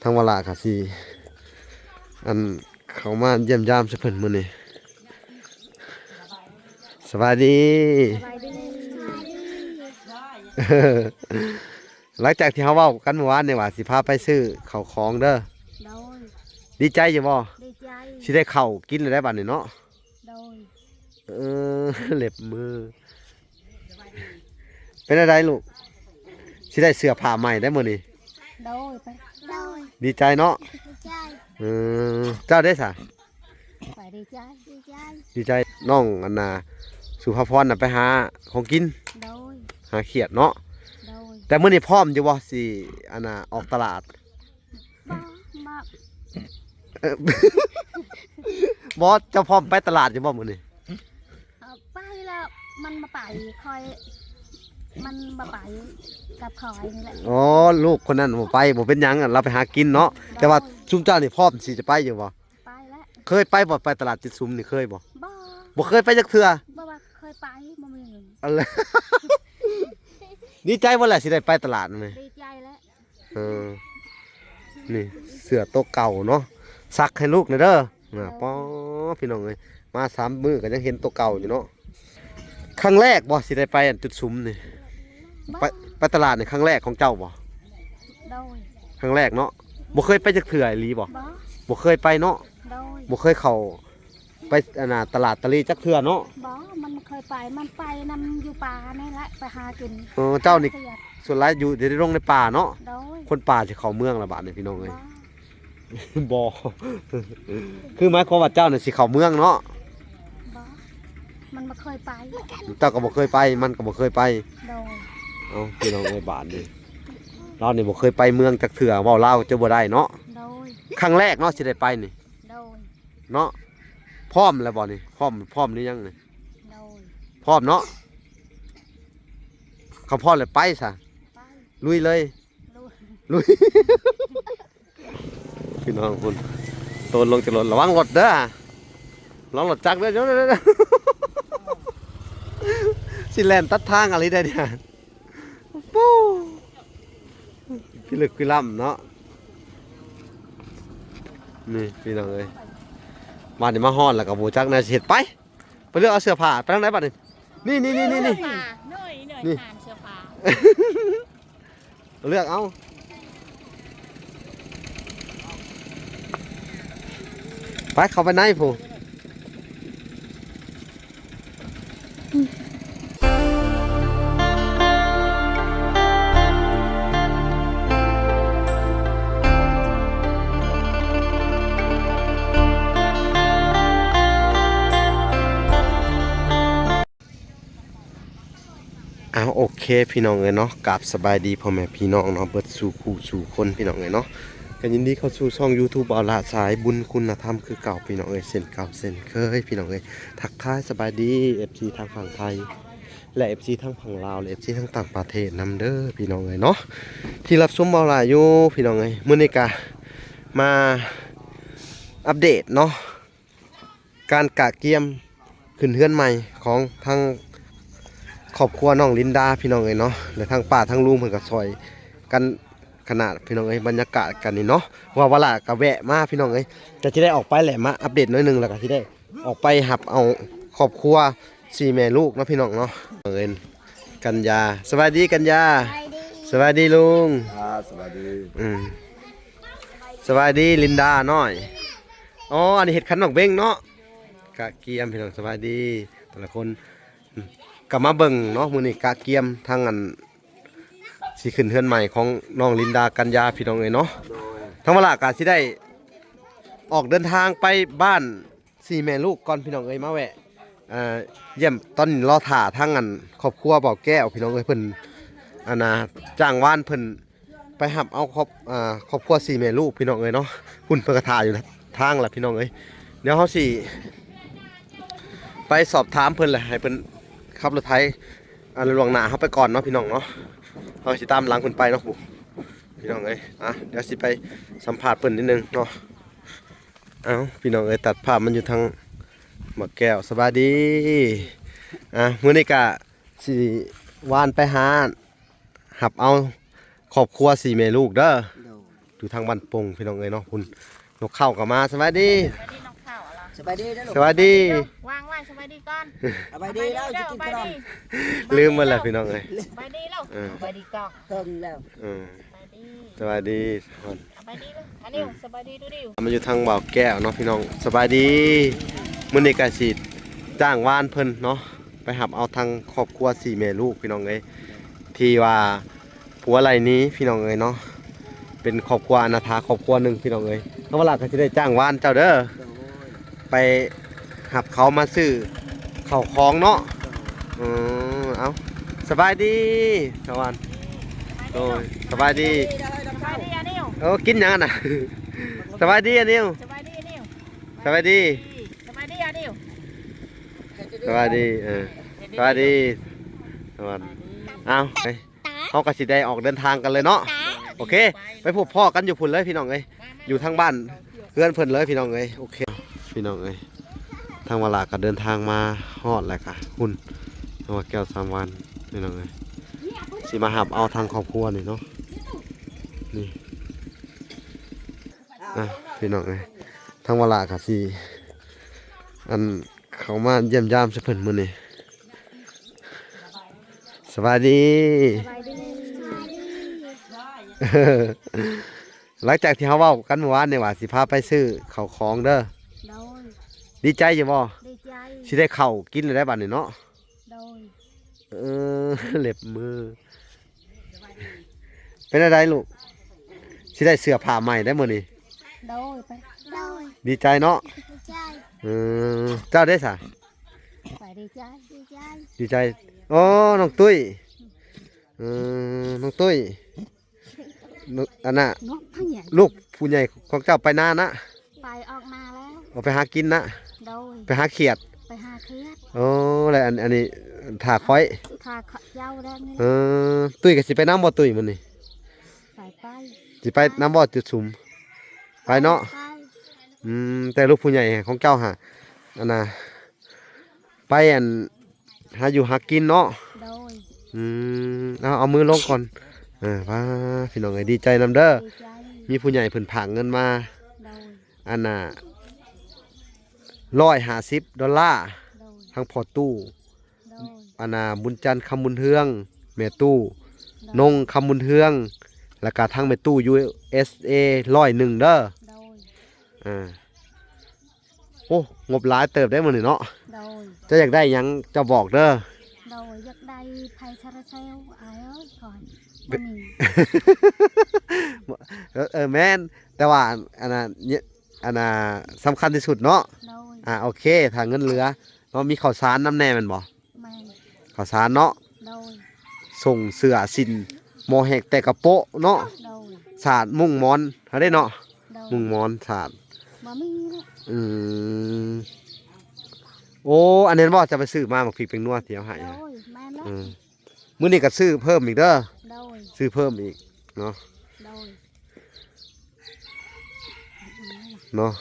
ທາງວາລະກໍຊິ ອັນ ເຂົ້າມາຢ້ຽມຢາມໃສ່ເພິ່ນມື້ນີ້. ສະບາຍດີ. ສະບາຍດີ. ຫຼັງຈາກທີ່ເຮົາເວົ້າກັນມື້ວານນີ້ວ່າຊິພາໄປຊື້ເຂົ້າຂອງເດີ. ໂດຍ. ດີໃຈຢູ່ບໍ່? ດີໃຈ. ຊິໄດ້ເຂົ້າກິນແລ້ວໄດ໋ບັດນີ້ເນາະ. ໂດຍ. ເອີ ເລັບມື. ເປັນຈັ່ງໃດລູກ? ຊິໄດ້ເສື້ອຜ້າໃໝ່ໄດ໋ມື້ນີ້. ໂດຍ. ໂດຍ. ດີໃຈເນາະ? ດີໃຈ. ເອີ ເຈົ້າເດ້ສະ? ຂ້ອຍດີໃຈ. ດີໃຈ. ດີໃຈ. ນ້ອງອັນນ່າ ສຸພາພອນນະໄປຫາຂອງກິນ. ໂດຍ. ຫາຂຽດເນາະ. ໂດຍ. ແຕ່ມື້ນີ້ພ້ອມຢູ່ບໍ່ ຊິອັນນ່າ ອອກຕະຫຼາດ? ບໍ່ ບໍ່. ເອີ ບໍ່ ເຈົ້າພ້ອມໄປຕະຫຼາດຢູ່ບໍ່ມື້ນີ້? ເອີ ໄປແລ້ວ ມັນບໍ່ໄປ ຂ້ອຍ ມັນບໍ່ໄປກັບຂ້ອຍນີ້ແຫຼະ. ອໍ ລູກຄົນນັ້ນບໍ່ໄປ ບໍ່ເປັນຫຍັງ ລາວໄປຫາກິນເນາະ. ໂດຍ. ແຕ່ວ່າຊຸມເຈົ້ານີ້ພ້ອມຊິຈະໄປຢູ່ບໍ່? ໄປແລ້ວ. ເຄີຍໄປບໍ່ ໄປຕະຫຼາດເຈັດຊຸມນີ້ ເຄີຍບໍ່? ບໍ່. ບໍ່ເຄີຍໄປຈັກເທື່ອ? ບໍ່ວ່າເຄີຍໄປ ບໍ່ມີເງິນ. ອັນລະ ດີໃຈບໍ່ລະ ຊິໄດ້ໄປຕະຫຼາດນີ້? ດີໃຈແລ້ວ. ເອີ ນີ້ເສື້ອໂຕເກົ່າເນາະ ຊັກໃຫ້ລູກແດ່ເດີ. ໂດຍ. ປ້າ ພີ່ນ້ອງເອີຍ ມາສາມມື້ກໍຍັງເຫັນໂຕເກົ່າຢູ່ເນາະ. ຄັ້ງແລກບໍ່ ຊິໄດ້ໄປອັນຈຸດສຸມນີ້? ບໍ່. ໄປ ໄປຕະຫຼາດນີ້ຄັ້ງແລກຂອງເຈົ້າບໍ່? ໂດຍ. ຄັ້ງແລກເນາະ. ບໍ່ເຄີຍໄປຈັກເທື່ອອີ່ຫຼີບໍ່? ບໍ່. ບໍ່ເຄີຍໄປເນາະ. ໂດຍ. ບໍ່ເຄີຍເຂົ້າ ໄປອັນນ່າ ຕະຫຼາດຕະເລຈັກເທື່ອເນາະ. ບໍ່ ມັນບໍ່ເຄີຍໄປ ມັນໄປນຳຢູ່ປ່ານີ້ແຫຼະ ໄປຫາກິນ. ເອີ ເຈົ້ານີ້ ເຂດ ສ່ວນຫຼາຍຢູ່ໃນດົງໃນປ່າເນາະ. ໂດຍ. ຄົນປ່າຊິເຂົ້າເມືອງລະບາດນີ້ ພີ່ນ້ອງເອີຍ. ບໍ່ ບໍ່ ຄືໝາຍຄວາມວ່າເຈົ້ານີ້ຊິເຂົ້າເມືອງເນາະ. ບໍ່ ມັນບໍ່ເຄີຍໄປ. ເຈົ້າກໍບໍ່ເຄີຍໄປ ມັນກໍບໍ່ເຄີຍໄປ. ໂດຍ. ເອົ້າ ພີ່ນ້ອງເອີຍ ບາດນີ້ ລາວນີ້ບໍ່ເຄີຍໄປເມືອງຈັກເທື່ອ ເວົ້າລາວຈະບໍ່ໄດ້ເນາະ. ໂດຍ. ຄັ້ງແລກເນາະ ຊິໄດ້ໄປນີ້. ໂດຍ. ເນາະ ພ້ອມແລ້ວບໍ່ນີ້? ພ້ອມ ພ້ອມຫຼືຍັງນີ້? ໂດຍ. ພ້ອມເນາະ. ຄັນພ້ອມແລ້ວໄປຊະ. ໄປ. ລຸຍເລີຍ. ລຸຍ. ລຸຍ. ພີ່ນ້ອງພຸ້ນ ໂຕນລົງຈາກລົດ ລະວັງລົດເດີ ລະວັງລົດຈັກເດີ. ຊິແລ່ນຕັດທາງອີ່ຫຼີໄດ໋ນີ້. ປູ້ ພິລຶກພິລຳເນາະ. ນີ້ພີ່ນ້ອງເອີຍ ບາດນີ້ມາຮອດແລ້ວກໍບໍ່ຈັກແນວຊິເຮັດ. ໄປ ໄປເລືອກເອົາເສື້ອຜ້າ ໄປທາງໃດບາດນີ້? ນີ້ ນີ້ ນີ້ ນີ້ ນີ້ ເສື້ອຜ້າ ນີ້ ນີ້ ນີ້ ຮ້ານເສື້ອຜ້າ ເລືອກເອົາ. ໄປ ເຂົ້າໄປໃນພຸ້ນ. ອ້າວ ໂອເຄ ພີ່ນ້ອງເອີຍເນາະ ກາບສະບາຍດີພໍ່ແມ່ພີ່ນ້ອງເນາະ ເບິດສູ່ຄູ່ສູ່ຄົນ ພີ່ນ້ອງເອີຍເນາະ. ກໍຍິນດີເຂົ້າສູ່ຊ່ອງຢູທູບ ບ່າວຫຼ້າສາຍບຸນຄຸນນະທຳຄືເກົ່າ ພີ່ນ້ອງເອີຍ ເຊັ່ນເກົ່າເຊັ່ນເຄີຍ ພີ່ນ້ອງເອີຍ. ທັກທາຍສະບາຍດີ ເອັຟຊີ ທາງຝັ່ງໄທ ແລະ ເອັຟຊີ ທັງຝັ່ງລາວ ແລະ ເອັຟຊີ ທັງຕ່າງປະເທດນຳເດີ ພີ່ນ້ອງເອີຍເນາະ ທີ່ຮັບຊົມເວົ້າຫຼາຍຢູ່ ພີ່ນ້ອງເອີຍ. ມື້ນີ້ກະມາອັບເດດເນາະ ການກະກຽມຂຶ້ນເຮືອນໃໝ່ຂອງທາງຄອບຄົວນ້ອງລິນດາ ພີ່ນ້ອງເອີຍເນາະ ແລະ ທາງປ້າທາງລຸງເພິ່ນກໍຊ່ອຍກັນຂະໜາດ ພີ່ນ້ອງເອີຍ. ບັນຍາກາດກັນນີ້ເນາະ ວ່າວາລະກໍແວະມາ ພີ່ນ້ອງເອີຍ ກໍຊິໄດ້ອອກໄປແຫຼະ ມາອັບເດດໜ້ອຍໜຶ່ງ ແລ້ວກໍຊິໄດ້ ອອກໄປຮັບເອົາຄອບຄົວສີ່ແມ່ລູກເນາະ ພີ່ນ້ອງເນາະ. ເອີ້ນກັນຍາ ສະບາຍດີກັນຍາ. ສະບາຍດີ ສະບາຍດີລຸງ. ອ່າ ສະບາຍດີ. ອືມ ສະບາຍດີລິນດານ້ອຍ. ອໍ ອັນນີ້ເຮັດຂັນໝາກເບັງເນາະ ກະກຽມ ພີ່ນ້ອງ. ສະບາຍດີແຕ່ລະຄົນ. ອືມ ກໍມາເບິ່ງເນາະ ມື້ນີ້ກະກຽມທາງອັນ ຊິຂຶ້ນເຮືອນໃໝ່ຂອງນ້ອງລິນດາກັນຍາ ພີ່ນ້ອງເອີຍເນາະ. ໂດຍ. ທາງວາລະກະຊິໄດ້ອອກເດີນທາງໄປບ້ານ ສີ່ແມ່ລູກກ່ອນ ພີ່ນ້ອງເອີຍ ມາແວະ ເອີ ຢ້ຽມ. ຕອນນີ້ລໍຖ້າທາງອັນຄອບຄົວບ່າວແກ້ວ ພີ່ນ້ອງເອີຍ ເພິ່ນອັນນ່າ ຈ້າງວານເພິ່ນໄປຮັບເອົາຄອບ ເອີ ຄອບຄົວສີ່ແມ່ລູກ ພີ່ນ້ອງເອີຍເນາະ. ພຸ້ນເພິ່ນກໍຖ້າຢູ່ທາງລະ ພີ່ນ້ອງເອີຍ. ດຽວເຮົາຊິໄປສອບຖາມເພິ່ນແຫຼະ ໃຫ້ເພິ່ນຂັບລົດໄຖ ອັນລ່ວງໜ້າເຮົາໄປກ່ອນເນາະ ພີ່ນ້ອງເນາະ. ເຮົາຊິຕາມຫຼັງເພິ່ນໄປເນາະ ພີ່ນ້ອງເອີຍ. ອ່ະ ດຽວຊິໄປສຳພາດເພິ່ນນິດໜຶ່ງເນາະ. ເອົ້າ ພີ່ນ້ອງເອີຍ ຕັດພາບມາຢູ່ທາງໝາກແກ້ວ. ສະບາຍດີ. ອ່າ ມື້ນີ້ກະຊິວານໄປຫາ ຮັບເອົາຄອບຄົວສີ່ແມ່ລູກເດີ. ໂດຍ. ຢູ່ທາງບ້ານປົງພີ່ນ້ອງເອີຍເນາະ. ພຸ້ນ ນົກເຂົາກໍມາ. ສະບາຍດີ ສະບາຍດີ ນົກເຂົາລະ. ສະບາຍດີເດີ້ລູກ. ສະບາຍດີ ວາງໄວ້. ສະບາຍດີກ່ອນ. ສະບາຍດີແລ້ວ ສະບາຍດີ ກິນຂະໜົມ. ລືມໝົດແລ້ວພີ່ນ້ອງເອີຍ. ສະບາຍດີແລ້ວ. ເອີ ສະບາຍດີກ່ອນ. ເຖິງແລ້ວ. ເອີ ສະບາຍດີ ສະບາຍດີ. ສະບາຍດີເດີ້ອານິວ. ສະບາຍດີດູດິວ. ມາຢູ່ທາງບ່າວແກ້ວເນາະພີ່ນ້ອງ. ສະບາຍດີ. ມື້ນີ້ກໍຊິຈ້າງວານເພິ່ນເນາະ ໄປຮັບເອົາທາງຄອບຄົວສີ່ແມ່ລູກພີ່ນ້ອງເອີຍ ທີ່ວ່າ ຜົວໄລ່ໜີພີ່ນ້ອງເອີຍເນາະ. ເປັນຄອບຄົວອະນາຖາຄອບຄົວໜຶ່ງພີ່ນ້ອງເອີຍ. ທາງວາລະກໍຊິໄດ້ຈ້າງວານເຈົ້າເດີ້ ໂດຍ ໄປຮັບເຂົາມາຊື້ເຂົ້າຂອງເນາະ. ໂດຍ ເອີ ເອົາ ສະບາຍດີສະຫວັນ. ໂດຍ ສະບາຍດີ. ສະບາຍດີອານິວ. ເອີ ກິນຫຍັງຫັ້ນນະ? ສະບາຍດີອານິວ. ສະບາຍດີອານິວ. ສະບາຍດີ. ສະບາຍດີອານິວ. ສະບາຍດີ. ເອີ ສະບາຍດີສະຫວັນ. ເອົາ ເຮົາກໍຊິໄດ້ອອກເດີນທາງກັນເລີຍເນາະ. ໂອເຄ ໄປພົບພໍ້ກັນຢູ່ພຸ້ນເລີຍພີ່ນ້ອງເອີຍ ຢູ່ທາງບ້ານເຮືອນເພິ່ນເລີຍພີ່ນ້ອງເອີຍ. ໂອເຄພີ່ນ້ອງເອີຍ ທາງວາລະກໍເດີນທາງມາຮອດແລ້ວກະ ພຸ້ນ ທາງວ່າແກ້ວສາມວັນພີ່ນ້ອງເອີຍ ຊິມາຮັບເອົາທາງຄອບຄົວນີ້ເນາະ. ນີ້ ອ່ະ ພີ່ນ້ອງເອີຍ ທາງວາລະກໍຊິ ອັນ ເຂົ້າມາຢ້ຽມຢາມໃສ່ເພິ່ນມື້ນີ້. ສະບາຍດີ. ສະບາຍດີ. ຫຼັງຈາກທີ່ເຮົາເວົ້າກັນມື້ວານນີ້ວ່າຊິພາໄປຊື້ເຂົ້າຂອງເດີ້. ໂດຍ. ດີໃຈຢູ່ບໍ່? ດີໃຈ. ຊິໄດ້ເຂົ້າກິນແລ້ວໄດ໋ບັດນີ້ເນາະ. ໂດຍ. ເອີ ເລັບມື. ເປັນແນວໃດລູກ? ຊິໄດ້ເສື້ອຜ້າໃໝ່ໄດ໋ມື້ນີ້. ໂດຍ. ໂດຍ. ດີໃຈເນາະ? ດີໃຈ. ເອີ ເຈົ້າເດ້ສະ? ຂ້ອຍດີໃຈ. ດີໃຈ. ດີໃຈ. ໂອ້ ນ້ອງຕຸ້ຍ. ເອີ ນ້ອງຕຸ້ຍ. ອັນນ່າ ລູກຜູ້ໃຫຍ່ຂອງເຈົ້າໄປນານະ? ໄປອອກນາແລ້ວ. ອອກໄປຫາກິນນະ? ໂດຍ. ໄປຫາຂຽດ? ໄປຫາຂຽດ. ໂອ້ ແລ້ວອັນ ອັນນີ້ຖ້າຂ້ອຍ? ຖ້າເຈົ້າແລ້ວນີ້. ເອີ ຕຸ້ຍກໍຊິໄປນຳບໍ່? ຕຸ້ຍມື້ນີ້ ໄປ ໄປ. ຊິໄປນຳບໍ່ຈຸດສຸມ? ໄປເນາະ. ໄປ. ອືມ ແຕ່ລູກຜູ້ໃຫຍ່ຂອງເຈົ້າຫາ ອັນນ່າ ໄປອັນ ຫາຢູ່ຫາກິນເນາະ. ໂດຍ. ອືມ ເອົາ ເອົາມືລົງກ່ອນ. ເອີ ວ້າ ພີ່ນ້ອງເອີຍ ດີໃຈນຳເດີ້. ດີໃຈ. ມີຜູ້ໃຫຍ່ເພິ່ນຝາກເງິນມາ. ໂດຍ. ອັນນ່າ ຮ້ອຍຫ້າສິບດອນລາ. ໂດຍ. ທາງພໍ່ຕູ້. ໂດຍ. ອັນນ່າ ບຸນຈັນ ຄຳບຸນເຮືອງ ແມ່ຕູ້. ໂດຍ. ນົງ ຄຳບຸນເຮືອງ ແລ້ວກະທາງແມ່ຕູ້ ຢູເອັສເອ ຮ້ອຍໜຶ່ງເດີ້. ໂດຍ. ອ່າ ໂອ້ ງົບຫຼາຍເຕີບໄດ໋ມື້ນີ້ເນາະ. ໂດຍ. ເຈົ້າຢາກໄດ້ຫຍັງເຈົ້າບອກເດີ້. ໂດຍ. ຢາກໄດ້ໄຟໂຊລາເຊວ ອ້າຍເອີຍ ຂ້ອຍບໍ່ມີ. ເອີ ເອີ ແມ່ນ ແຕ່ວ່າອັນ ອັນນ່າ ອັນນ່າ ສຳຄັນທີ່ສຸດເນາະ. ໂດຍ. ອ່າ ໂອເຄ ຖ້າເງິນເຫຼືອເນາະ ມີເຂົ້າສານນຳແດ່ແມ່ນບໍ່? ແມ່ນ. ເຂົ້າສານເນາະ. ໂດຍ. ສົ່ງເສື້ອສິ້ນ ໝໍ້ແຮກແຕ່ກະໂປະເນາະ. ໂດຍ. ສາດມຸ້ງໝອນຫັ້ນເດ້ເນາະ. ໂດຍ. ມຸ້ງໝອນສາດ ບໍ່ມີເນາະ. ອືມ ໂອ້ ອັນນັ້ນບໍ່ ຈະໄປຊື້ມາ ໝາກພິກແປ້ງນົວທີ່ເອົາໃຫ້. ໂດຍ ແມ່ນແລ້ວ. ອືມ ມື້ນີ້ກໍຊື້ເພີ່ມອີກເດີ້. ໂດຍ. ຊື້ເພີ່ມອີກເນາະ. ໂດຍ. ເນາະ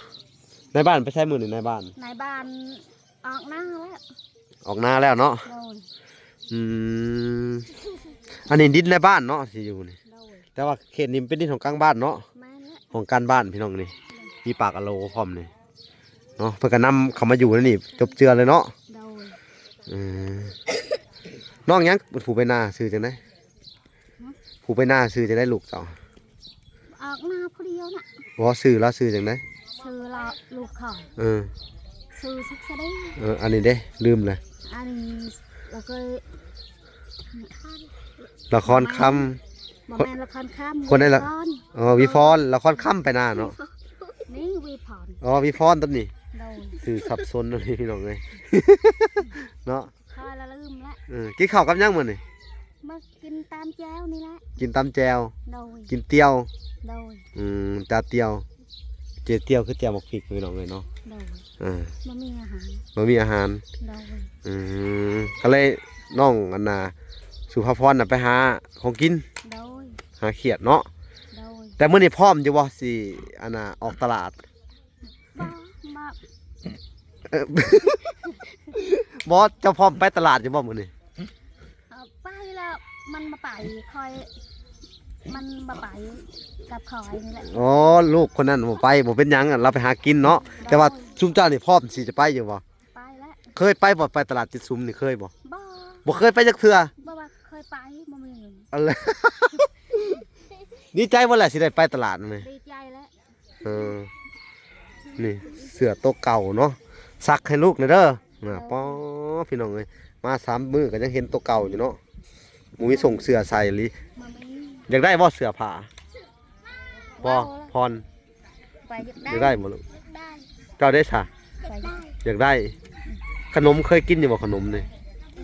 ນາຍບ້ານໄປໃສມື້ນີ້? ນາຍບ້ານ ນາຍບ້ານອອກນາແລ້ວ. ອອກນາແລ້ວເນາະ. ໂດຍ. ອືມ ອັນນີ້ດິນໃນບ້ານເນາະ ທີ່ຢູ່ນີ້. ໂດຍ. ແຕ່ວ່າເຂດນີ້ເປັນດິນຂອງການບ້ານເນາະ. ແມ່ນແລ້ວ. ຂອງການບ້ານພີ່ນ້ອງນີ້. ໂດຍ. ມີປາກອາໂລພ້ອມນີ້ເນາະ ເພິ່ນກໍນຳເຂົ້າມາຢູ່ໃນນີ້ຈົບເຈືອເລີຍເນາະ. ໂດຍ. ເອີ ນ້ອງຫຍັງ ຜູ້ໄປນາຊື່ຈັ່ງໃດ? ຫຶ? ຜູ້ໄປນາຊື່ຈັ່ງໃດລູກເຈົ້າ? ອອກນາຜູ້ດຽວນະ. ບໍ່ ຊື່ລາວຊື່ຈັ່ງໃດ? ຊື່ລາວ ລູກຂ້ອຍ. ເອີ ຊື່ສຸກສະດີ. ເອີ ອັນນີ້ເດ້ ລືມແລ້ວ. ອັນນີ້ ລະເຄີຍ ລະຄອນຄຳ. ບໍ່ແມ່ນລະຄອນຄຳ ຄົນໃດລະ? ວິພອນ. ອໍ ວິພອນ ລະຄອນຄຳໄປນາເນາະ. ນີ້ວິພອນ. ອໍ ວິພອນຕົວນີ້. ໂດຍ. ຊື່ສັບສົນຕົວນີ້ພີ່ນ້ອງເອີຍ ເນາະ. ຂ້ອຍລະລືມລະ. ເອີ ກິນເຂົ້າກັບຫຍັງມື້ນີ້? ມາກິນຕຳແຈ່ວນີ້ແຫຼະ. ກິນຕຳແຈ່ວ. ໂດຍ. ກິນຕຽວ. ໂດຍ. ອືມ ຕາຕຽວ ເຈຕຽວ ຄືແຈ່ວໝາກພິກພີ່ນ້ອງເອີຍເນາະ. ໂດຍ. ເອີ ບໍ່ມີອາຫານ ບໍ່ມີອາຫານ. ໂດຍ. ອືມ ກໍເລີຍນ້ອງອັນນ່າ ສຸພາພອນນະໄປຫາຂອງກິນ. ໂດຍ. ຫາຂຽດເນາະ. ໂດຍ. ແຕ່ມື້ນີ້ພ້ອມຢູ່ບໍ່ ຊິອັນນ່າ ອອກຕະຫຼາດ? ບໍ່ ບໍ່ ເອີ ບໍ່ ເຈົ້າພ້ອມໄປຕະຫຼາດຢູ່ບໍ່ມື້ນີ້? ເອີ ໄປແລ້ວ ມັນບໍ່ໄປ ຂ້ອຍ ມັນບໍ່ໄປກັບຂ້ອຍນີ້ແຫຼະ. ອໍ ລູກຄົນນັ້ນບໍ່ໄປ ບໍ່ເປັນຫຍັງ ລາວໄປຫາກິນເນາະ. ແຕ່ວ່າຊຸມເຈົ້ານີ້ພ້ອມຊິຈະໄປຢູ່ບໍ່? ໄປແລ້ວ. ເຄີຍໄປບໍ່? ໄປຕະຫຼາດຈຸດສຸມນີ້ເຄີຍບໍ່? ບໍ່ ບໍ່ເຄີຍໄປຈັກເທື່ອ. ບໍ່ວ່າເຄີຍໄປ ບໍ່ມີເງິນ. ອັນລະ ດີໃຈບໍ່ລະ ຊິໄດ້ໄປຕະຫຼາດນີ້? ດີໃຈແລ້ວ. ເອີ ນີ້ເສື້ອໂຕເກົ່າເນາະ ຊັກໃຫ້ລູກແດ່ເດີ. ນະ ອໍ ພີ່ນ້ອງເອີຍ ມາສາມມື້ກໍຍັງເຫັນໂຕເກົ່າຢູ່ເນາະ ບໍ່ມີສົ່ງເສື້ອໃສ່ອີ່ຫຼີ. ບໍ່ມີ. ຢາກໄດ້ບໍ່ເສື້ອຜ້າ? ບໍ່ ບໍ່ ຜ່ອນ. ຂ້ອຍຢາກໄດ້ ຢາກໄດ້ບໍ່ລູກ? ຢາກໄດ້. ເຈົ້າເດ້ຊະ? ຂ້ອຍຢາກໄດ້. ຢາກໄດ້. ຂະໜົມເຄີຍກິນຢູ່ບໍ່ ຂະໜົມນີ້?